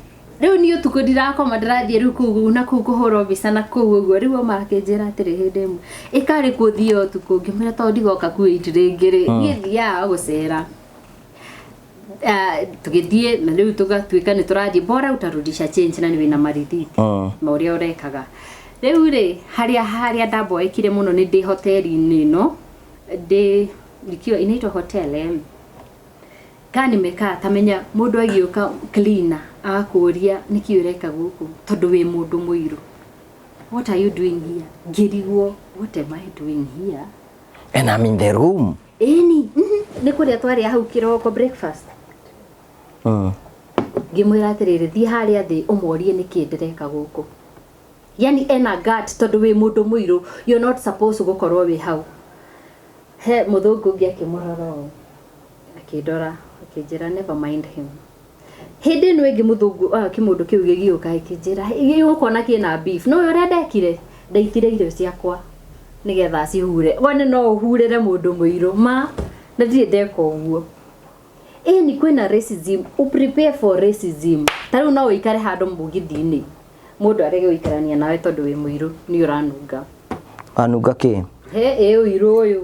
Rĩu niĩ ũtukũ ndirakoma, ndĩrathiĩ rĩu kũu na kũu kũhũrwo mbica na kũu ũguo. Rĩu Omar akĩnjĩra atĩrĩ hĩndĩ ĩmwe, ĩkarĩ kuo ũthiĩ ũtukũ, ngĩmwĩra tondũ ndigoka Kuwait rĩngĩ rĩ, niĩ thiaga gũcera. Tũgĩthiĩ na rĩu tũgatuĩka nĩ tũrathiĩ, bora utarudisha change na nĩ wĩna marithiti ma ũrĩa ũrekaga. Rĩu rĩ, harĩa ndamboekire mũno nĩ ndĩ hoteli-inĩ ĩno, ndĩ nikiwa inaitwa hotel M. Ka nimekaa tamenya mũndũ agĩũka cleaner agakũria nĩkĩ ũreka gũkũ tondũ wĩ mũndũ mũirũ. What are you doing here? Ngĩrigwo, what am I doing here?
And I'm in the room.
Ĩni, nĩ kũrĩa twarĩa hau kĩroko breakfast. Ngĩmwĩra atĩrĩrĩ, thiĩ harĩa thĩ ũmorie nĩkĩ ndĩreka gũkũ. Yani ena gut tondũ wĩ mũndũ mũirũ, you're not supposed gũkorwo wĩ hau. He mũthũngũ ũngĩ akĩmũrora ũũ, akĩndora, akĩnjĩra never mind him. Hĩndĩ ĩno ĩngĩ mũthũngũ, kĩmũndũ kĩu gĩgĩũka gĩkĩnjĩra, gĩgũkona kĩna beef. No ũrĩa ndekire, ndaitire irio ciakwa nĩgetha acihure. Wone no ũhurĩre mũndũ mũirũ ma, na ndirĩ ndeka ũguo. Ĩni kwĩna racism, u prepare for racism. Ta rĩu no ũikare handũ mũgithi-inĩ, mũndũ arege gũikarania nawe tondũ wĩ mũirũ, nĩ ũranunga.
Anunga kĩ?
He, ĩ ũirũ ũyũ.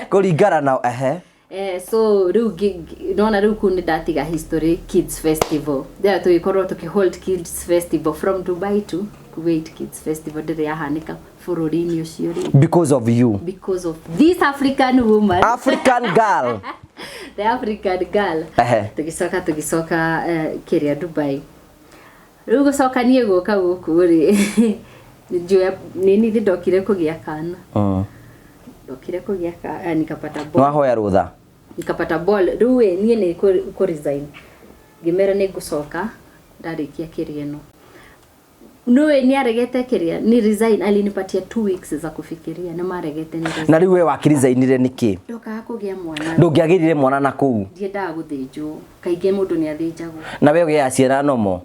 Kũringana na ehe.
So rĩu nona rĩu kũu nĩ ndatiga History Kids Festival. There tũgĩkorwo tũkĩ hold Kids Festival from Dubai to Kuwait. Kids Festival ndĩrĩ yahanĩka bũrũri-inĩ ũcio rĩ.
Because of you.
Because of this African woman.
African girl.
The African girl.
Ehe.
Tũgĩcoka kĩrĩa Dubai. Rĩu gũcoka niĩ gũka gũkũ rĩ, njoya nini ndokire kũgĩa kana. Ndokire kũgĩa nikapata ball.
Nĩwahoya rũtha?
Nikapata ball. Rĩu ĩ, niĩ nĩ kũ resign. Ngĩmera nĩ ngũcoka ndarĩkia kĩrĩa ĩno. Nĩũĩ nĩaregete kĩrĩa, ni resign, alinipatia 2 weeks za kufikiria, nĩ maregete ni resign.
Na rĩu we wakĩresignire nĩkĩ?
Ndokaga kũgĩa mwana.
Ndũngĩagĩrire mwana na kũu?
Ndiendaga gũthĩnjwo. Kaingĩ mũndũ nĩ athĩnjagwo.
Na we ũgĩaga ciana nomo?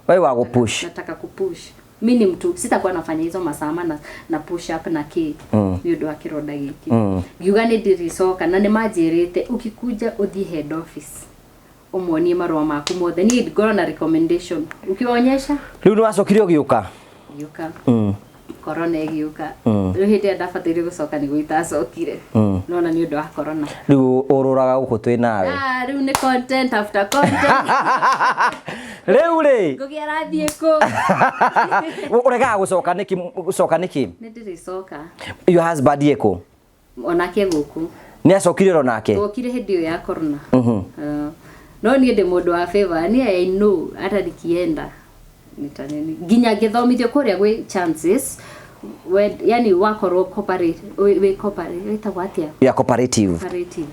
We wa gũpush?
Nataka kupush. Mi ni mtu sitakuwa nafanya hizo masama na push up na kĩ nĩ ũndũ wa kĩronda gĩkĩ. Ngiuga nĩ ndĩrĩcoka na nĩ manjĩrĩte ũkikuja ũthiĩ head office. Ũmuonie marũa maku mothe. Niĩ ngorwo na recommendation. Ukiwaonyesha
Rĩu nĩ wacokire ũgĩũka?
Gĩũka. Corona ĩgĩũka. Rĩu hĩndĩ ĩrĩa ndabataire gũcoka nĩguo itacokire. Nona nĩ ũndũ wa corona.
Rĩu ũrũraga gũkũ twĩ nawe.
Ah, rĩu nĩ content after content.
Rĩu rĩ
Ngũgĩ arathiĩ kũ?
Ũregaga gũcoka nĩkĩ? Gũcoka nĩkĩ?
Nĩ ndĩrĩcoka.
Your husband ĩkũ?
Onake gũkũ.
Nĩ acokire oro nake?
Twokire hĩndĩ ĩyo ya corona. No niĩ ndĩ mũndũ wa favor. Niĩ I know hata nikienda nitanini nginya ngĩthomithio kũrĩa gwĩ chances we, yani wakorwo cooperate wĩ cooperate wĩtagwo atĩa?
Ya cooperative.
Cooperative.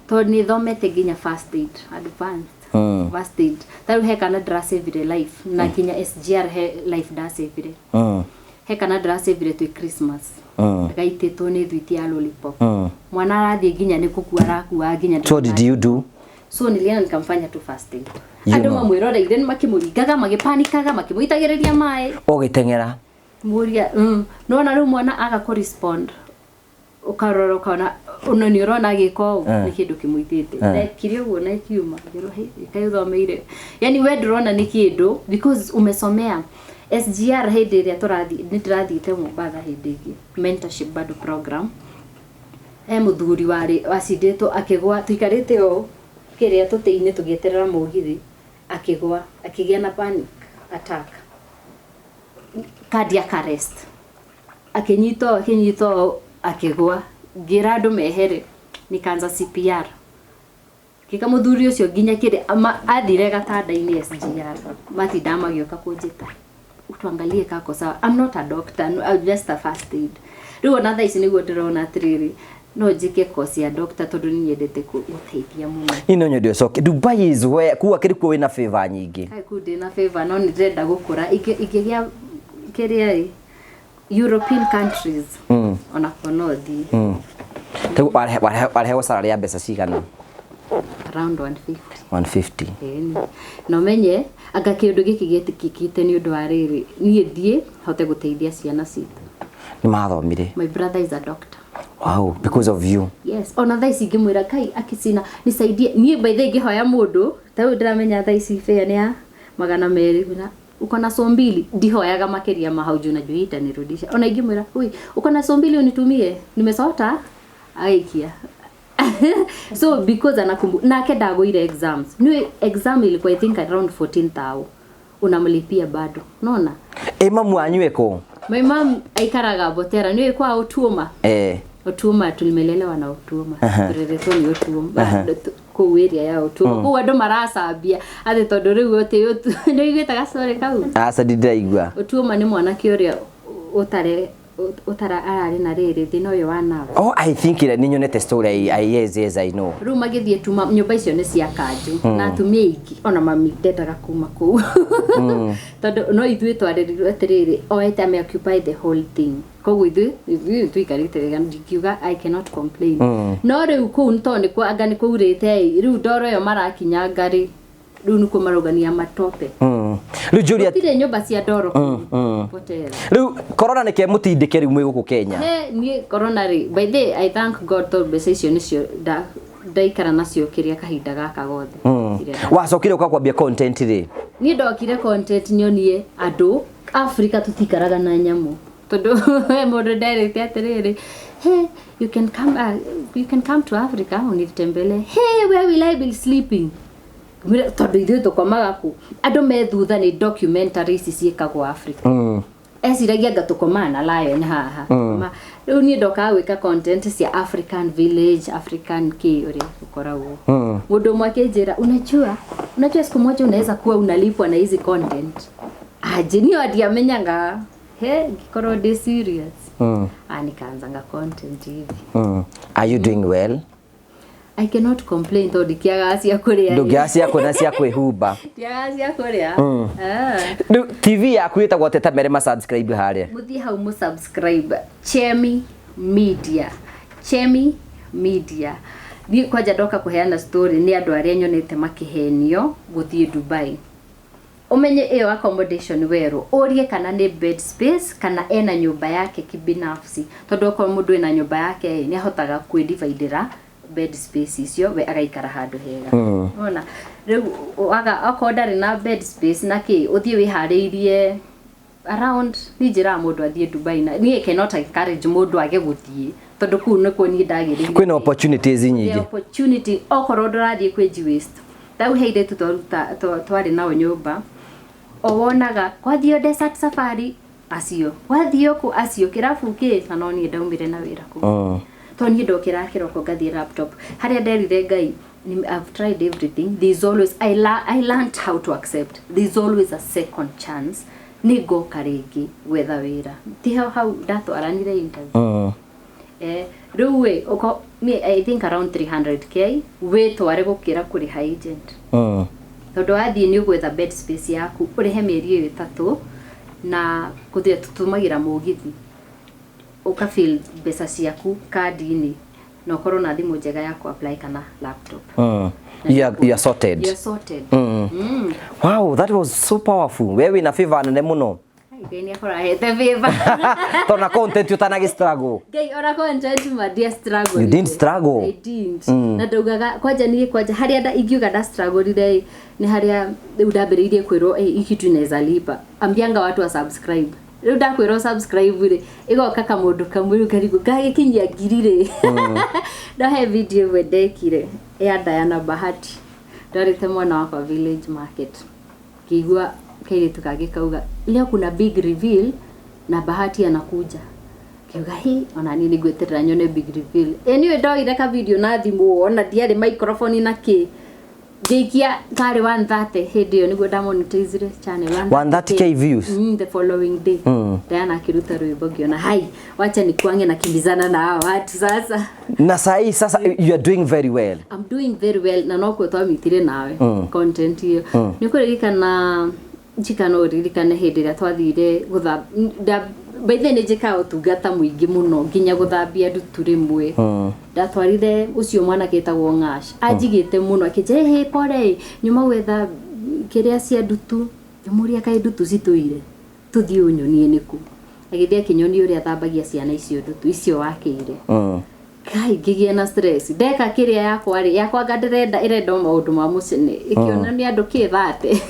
Tondũ nĩ thomete nginya first aid advanced. First aid tarĩu he kana ndĩrasavire life na nginya SGR he life ndasavire. He kana ndĩrasavire twĩ Christmas. Gaitĩtwo nĩ thwiti ya lollipop. Mwana arathiĩ nginya nĩ gũkua arakua nginya.
So did you do?
So nilienda nikamfanya tu first aid.
You
Andũ
know.
mamwĩroreire nĩ makĩmũringaga, magĩpanikaga, makĩmũitagĩrĩria maĩ.
Ũgĩteng'era.
Mũria nona rĩu mwana aga kũ respond, ũkarora ũkona ona nĩ ũrona agĩka ũũ nĩ kĩndũ kĩmũitĩte. Ndekire ũguo na ĩkiuma, ngĩrwo, "Hey, kaĩ ũthomeire?" Yani we ndũrona nĩ kĩndũ because umesomea SGR. Hĩndĩ ĩrĩa tũrathiĩ, nĩ ndĩrathiĩte Mombatha hĩndĩ ĩngĩ mentorship bado program, he mũthuri warĩ wacindĩtwo akĩgwa, tũikarĩte ũũ kĩrĩa tũtĩ-inĩ tũgĩeterera mũgithi, akĩgwa akĩgĩa na panic attack, cardiac arrest, akĩnyitwo akĩnyitwo akĩgwa. Ngĩra andũ mehere, nikaanza CPR, ngĩka mũthuri ũcio nginya kĩrĩa athire gatanda-inĩ SGR. Matindaga magĩũka kũnjĩta, "Tuangalie kako sawa." I'm not a doctor, no, I'm just a first aid. Rĩu ona thaa ici nĩguo ndĩrona atĩrĩrĩ, no njĩke course ya doctor tondũ nĩ nyendete gũteithia mũno.
Niĩ no nyende ũcoke. Dubai is where kuga kĩrĩ kuo wĩna favor nyingĩ.
Kai kũu ndĩna favor, no nĩ ndĩrenda gũkũra. Ingĩgĩa kĩrĩa ĩ European countries, onakuo no thiĩ.
Rĩu warehwo salary ya mbeca cigana?
Around 150.
150?
Ĩni. Na ũmenye anga kĩũndũ gĩkĩ gĩtĩkĩkĩte nĩ ũndũ wa rĩrĩ, niĩ thiĩ hote gũteithia ciana citũ.
Nĩ mathomire?
My brother is a doctor.
Wow, because of you.
Yes, ona thaa ici ngĩmwĩra, "Kai akicina nisaidie." Niĩ by the way ngĩhoya mũndũ ta rĩu ndĩramenya thaa ici fare nĩ ya 200, na uko na 20,000, ndihoyaga makĩria ma hau juu najua hii itanirudisha. Ona ingĩmwĩra, "Ui, uko na 20,000 unitumie, nimesota," aikia. So because anakumbu nake ndagũire exams, niĩ exam ilikuwa I think around 14,000, unamlipia bado, unaona?
Ĩ mamu wanyu ĩkũ?
My mom aikaraga Botera, niĩ kwa Otuoma. Otuoma, tulimelelewa na Otuoma, tureretwo nĩ Otuoma kũu area ya Otuoma kũu andũ maracambia atĩ tondũ rĩu ũtĩ nĩ ũiguĩte gacorĩ kau?
Aca, ndindĩraigua.
Otuoma nĩ mwanake ũrĩa ũtare ũtara ararĩ na rĩrĩ thĩna ũyũ wa nerve.
Oh, I think nĩ nyonete story. I, yes, I know.
Rĩu magĩthiĩ tuma nyũmba icio nĩ cia kanjũ na atumia aingĩ, ona mami ndendaga kuma kũu tondũ no ithuĩ twarĩrirwo atĩrĩrĩ oete ame occupy the whole thing, koguo ithuĩ tũikarĩte wega, ndingiuga, I cannot complain. No rĩu kũu nĩ tondũ nĩkuo anga nĩ kũurĩte ĩ, rĩu ndoro ĩyo marakinyanga rĩ, rĩu nĩkuo maraugania matope.
Rĩu njũria
Gũtirĩ nyũmba cia ndoro kũu Potera.
Rĩu corona nĩke mũtindĩke rĩu mwĩ gũkũ Kenya?
He niĩ corona rĩ, by the way, I thank God tondũ mbeca icio nĩcio ndaikara nacio kĩrĩa kahinda gaka gothe. Iria
Wacokire ũka kwambia content rĩ?
Niĩ ndokire content nyonie andũ Africa tũtikaraga na nyamũ, tondũ he mũndũ nderĩte atĩrĩrĩ, "Hey, you can come to Africa unitembelee." "Hey, where will I be sleeping?" Ngĩmwĩra, tondũ ithuĩ tũkomaga kũ? Andũ me thutha nĩ documentary ici ciĩkagwo Africa. Eciragia anga tũkomaga na lion haha. Rĩu niĩ ndokaga gwĩka content cia African village, African kĩ ũrĩa gũkoragwo. Mũndũ ũmwe akĩnjĩra, Unajua siku moja unaweza kuwa unalipwa na hizi content." Aje niyo ndiamenyaga he ngikorwo ndĩ serious. Ah, nikaanzanga content hivi.
Are you doing well?
I cannot complain tondũ ndikiagaga cia kũrĩa.
Ndũngĩaga cia kuona cia kwĩhumba.
Ndiagaga cia kũrĩa. Ah.
Rĩu TV yaku ĩtagwo atĩa? Ta mere ma subscribe harĩa.
Muthie hau mu subscribe Chemi Media, Chemi Media. Niĩ kwanja ndoka kũheana story nĩ andũ arĩa nyonete makĩhenio gũthiĩ Dubai. Ũmenye ĩyo accommodation werũ, ũrie kana nĩ bed space kana ena nyũmba yake kibinafsi, tondũ okorwo mũndũ ena nyũmba yake ĩ, nĩ ahotaga kwĩdividera. Bed space icio we agaikara handũ hega. Ona rĩu waga okorwo ndarĩ na bed space na kĩ, ũthiĩ wĩharĩirie around. Niĩ njĩraga mũndũ athiĩ Dubai, na niĩ cannot encourage mũndũ age gũthiĩ, tondũ kũu nĩkuo niĩ ndagĩrĩire.
Kwĩna opportunities
The
nyingĩ.
Opportunity, okorwo ndũrathiĩ kwĩ waste tau he airĩtu twaruta twarĩ nao nyũmba, o wonaga kwathiĩ desert safari acio, gwathiĩ kũ acio kĩrabu kĩ, na no niĩ ndaumire na wĩra kũu. To niĩ ndokĩra kĩroko ngathiĩ laptop harĩa nderire Ngai, I've tried everything, there's always I learned how to accept there's always a second chance. Nĩ ngoka rĩngĩ gwetha wĩra. Ti hau hau ndatwaranire interview. Rĩu ĩ ũko me I think around 300K wĩtware gũkĩra kũrĩha agent. Tondũ wathiĩ nĩ ũgwetha bed space yaku, ũrĩhe mĩeri ĩyo 3, na kũthia tũtũmagĩra mũgithi, ũkafill mbeca ciaku kandi-inĩ, na ũkorwo na thimũ njega ya ku-apply kana laptop.
You are sorted.
You're sorted.
Wow, that was so powerful. We wĩna favor nene mũno.
Ngai nĩ akorwo ahete favor.
Tondũ na content ũtanagĩ struggle.
Ngai ona content ma dia struggle.
You didn't struggle.
I didn't. Na ndaugaga kwanja niĩ kwanja harĩa ingiuga nda struggle nĩ harĩa rĩu ndambĩrĩirie kwĩrwo, "Hey, hii kitu inaweza lipa, ambianga watu wa subscribe." Rĩu ndakwĩrwo subscribe rĩ, ĩgoka kamũndũ kamwe rĩu karigũ gagĩkinyia 1,000 rĩ. No he video ĩmwe ndekire ya Diana Bahati, ndwarĩte mwana wakwa Village Market, ngĩigua kairĩtu kangĩ kauga, "Leo kuna big reveal na Bahati anakuja." Kiuga hi ona niĩ nĩngweterera nyone big reveal. Anyway, ndoire ka video na thimũ, ona ndiarĩ microphone na kĩ, ngĩikia karĩ 130. Hĩndĩ ĩyo nĩguo ndamonetizire channel.
130K views.
The following day Diana akiruta rwĩmbo, ngĩona hai, wacha nikuange na kimbizana na hawa watu sasa.
Na sahi sasa you are doing very well.
I'm doing very well, na no kuo twamitire nawe content iyo. Nĩ kũririkana njika, no ũririkane hĩndĩ ĩrĩa twathire gũthambia. By the way, nĩ njĩkaga ũtungata mũingĩ mũno, nginya gũthambia ndutu. Rĩmwe ndatwarire ũcio mwanake etagwo Ng'ash, anjigĩte mũno, akĩnjĩra, "Hey, pole, nyuma gwetha kĩrĩa cia ndutu." Ngĩmũria, "Kaĩ ndutu citũire? Tũthiĩ ũnyonie nĩkũ." Agĩthiĩ akĩnyonia ũrĩa athambagia ciana icio ndutu icio wakĩire. Kai, ngĩgĩa na stress. Ndeka kĩrĩa yakwa rĩ, yakwa anga ndĩrenda ĩrenda o maũndũ ma mũcene, ĩkĩonania andũ kĩ thate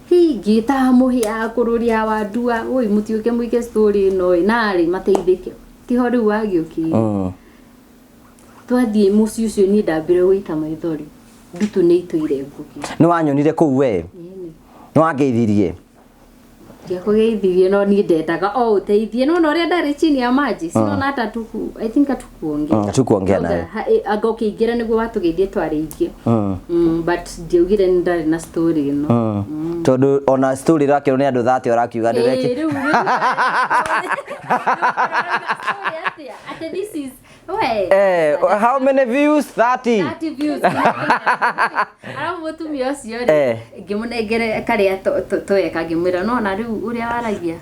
hi. Ngĩtaha mũhĩa kũrũria wandua, oi mũtiũke mũike story ĩno ĩ narĩ mateithĩke. Tiho rĩu wagĩũkĩire. Twathiĩ mũciĩ ũcio, niĩ ndambire gũita maithori, ndutu nĩ itũire ngugi.
Nĩ wanyonire kũu we?
Ĩni.
Nĩ wangeithirie?
Ndiakũgeithirie, no niĩ ndendaga o ũteithie. Nona ũrĩa ndarĩ chini ya maji, sinona hata tuku, I think hatukuongea.
Hatukuongea nawe.
Anga ũkĩingĩra nĩguo watũgeithie, twarĩ aingĩ. But ndiaugire nĩ ndarĩ na story ĩno.
Tondũ ona story ĩrakĩrwo nĩ andũ 30, ũrakiuga ndũreki.
Rĩu story atĩa? Atĩ this is we.
How many views? 30.
30 views. Arabu mũtumia ũcio rĩ, ngĩmũnengere karĩa tweka, ngĩmwĩra, "Nona rĩu ũrĩa waragia."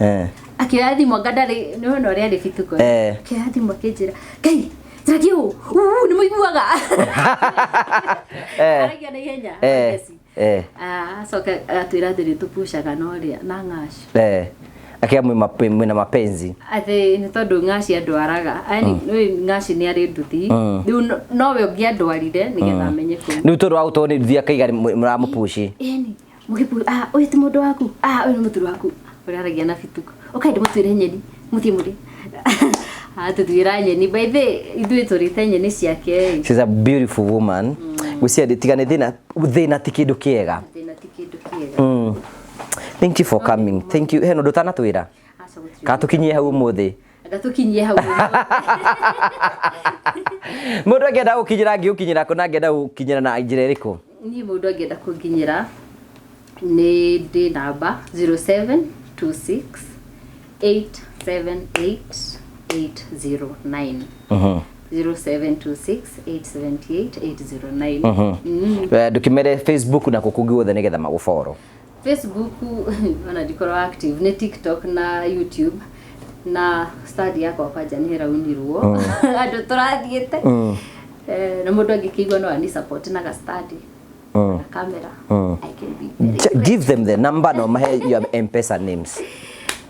Akĩoya thimũ, anga ndarĩ nĩwona ũrĩa arĩ bituko. Akĩoya thimũ akĩnjĩra, "Ngai njaragia ũũ uu nĩ mũiguaga." Aragia na ihenya. Ngeci. Acoka atwĩra atĩ nĩ tũpucaga na ũrĩa na ng'aci.
Akia mwĩna mapenzi.
Atĩ nĩ tondũ ng'aci andwaraga, yani nĩ ng'aci nĩ arĩ nduthi rĩu, nowe ũngĩandwarire nĩgetha amenye kũu.
Rĩu tondũ wa gũtwarwo nĩ nduthi akaiga mũramũpuci.
Ĩni mũgĩpu, "Ah, ũyũ ti mũndũ waku, ah, ũyũ nĩ mũthuri waku ũrĩa aragia na bituko. Ũkai ndĩmũtuĩre nyeni mũthiĩ mũrĩ." Atũtuĩra nyeni. By the way, ithuĩ tũrĩte nyeni ciake.
She's a beautiful woman. Gwĩciria tiga nĩ thĩna, thĩna ti kĩndũ kĩega.
Thĩna ti kĩndũ kĩega.
Thank you for coming. Thank you. Hena ũndũ ũtanatwĩra?
Aca, gũtirĩ.
Kana tũkinyie hau ũmũthĩ?
Anga tũkinyie hau.
Mũndũ angĩenda gũkinyĩra, angĩgũkinyĩra kũ, na angĩenda gũkinyĩra na njĩra ĩrĩkũ?
Niĩ mũndũ angĩenda kũnginyĩra, nĩ ndĩ namba 0726 878 809. 0726 878 809.
Ndũkĩmere Facebook na kũkũ guothe nĩgetha magũboro.
Facebook ona ndikorwo active, nĩ TikTok na YouTube, na study yakwa kwanja nĩ ĩraunirwo andũ tũrathiĩte. Na mũndũ angĩkĩigua no ani support na ga study na camera, I can be very
Give them the number no mahe your M-Pesa names.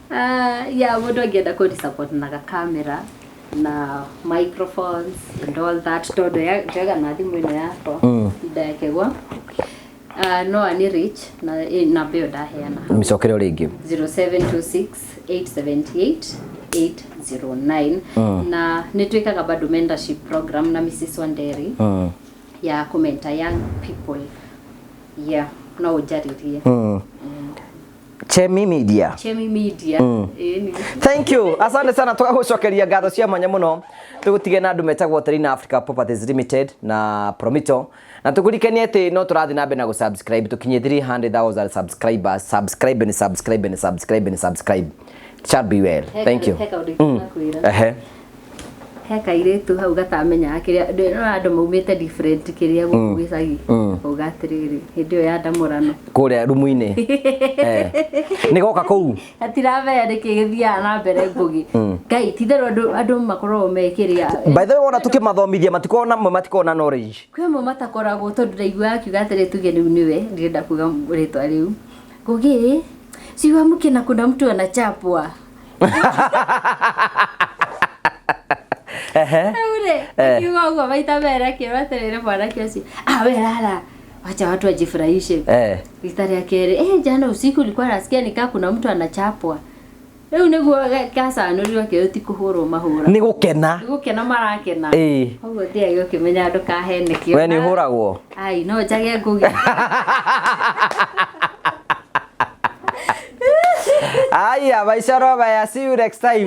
Yeah, mũndũ angĩenda kũni support na ga camera. Na microphones and all that, tondũ njega na thimũ ĩno yakwa ndakegwa. No ani reach na namba ĩyo ndaheana hau.
Mĩcokere o rĩngĩ.
0726 878 809. Na nĩ twĩkaga bado mentorship program na Mrs Wanderi ya kũmentor young people. Yeah, no ũnjarĩrie.
Chemi Media.
Chemi Media. Ĩĩ.
Thank you, asante sana. Tũgagũcokeria ngatho cia mwanya mũno. Tũgũtige na andũ metagwo Terina Africa Properties Limited na Promito, na tũkũririkanie atĩ no tũrathiĩ na mbere na gũ-subscribe tũkinyie 300,000 subscribers. Subscribe and subscribe and subscribe and subscribe. It shall be well. Thank you.
He kaũndũ ingĩkwĩra. He kairĩtu hau gatamenyaga kĩrĩa no andũ maumĩte different kĩrĩa gũkũ gĩcagi, kauga atĩrĩrĩ, hĩndĩ ĩyo ya ndamũrano
Kũrĩa rumu-inĩ. Nĩ goka kũu.
Atiramenya nĩkĩ gĩthiaga na mbere. Ngũgĩ Ngai titherũ, andũ makoragwo me kĩrĩa.
By the way, wona tũkĩmathomithia matikoragwo na matikoragwo na knowledge.
Kwĩ amwe matakoragwo, tondũ ndaiguaga akiuga atĩrĩ, tuge rĩu nĩwe, ndirenda kuga rĩtwa rĩu, Ngũgĩ siuamke na kuna mtu anachapwa. Rĩu rĩ, akiuga ũguo maita merĩ, akĩrwo atĩrĩrĩ, mwanake ũcio, "Ah, we lala, wacha watu wajifurahishe." Rita rĩa kerĩ, "Jana usiku ulikuwa nasikia nikaa kuna mtu anachapwa." Rĩu nĩguo gacanũrirwo akĩrwo ti kũhũrwo mahũra.
Nĩ gũkena.
Nĩ gũkena marakena. Koguo thiage ũkĩmenya ndũkahenekio.
We nĩ ũhũragwo?
Ai, no njage, Ngũgĩ.
Aya, maisha roba ya. See you next time.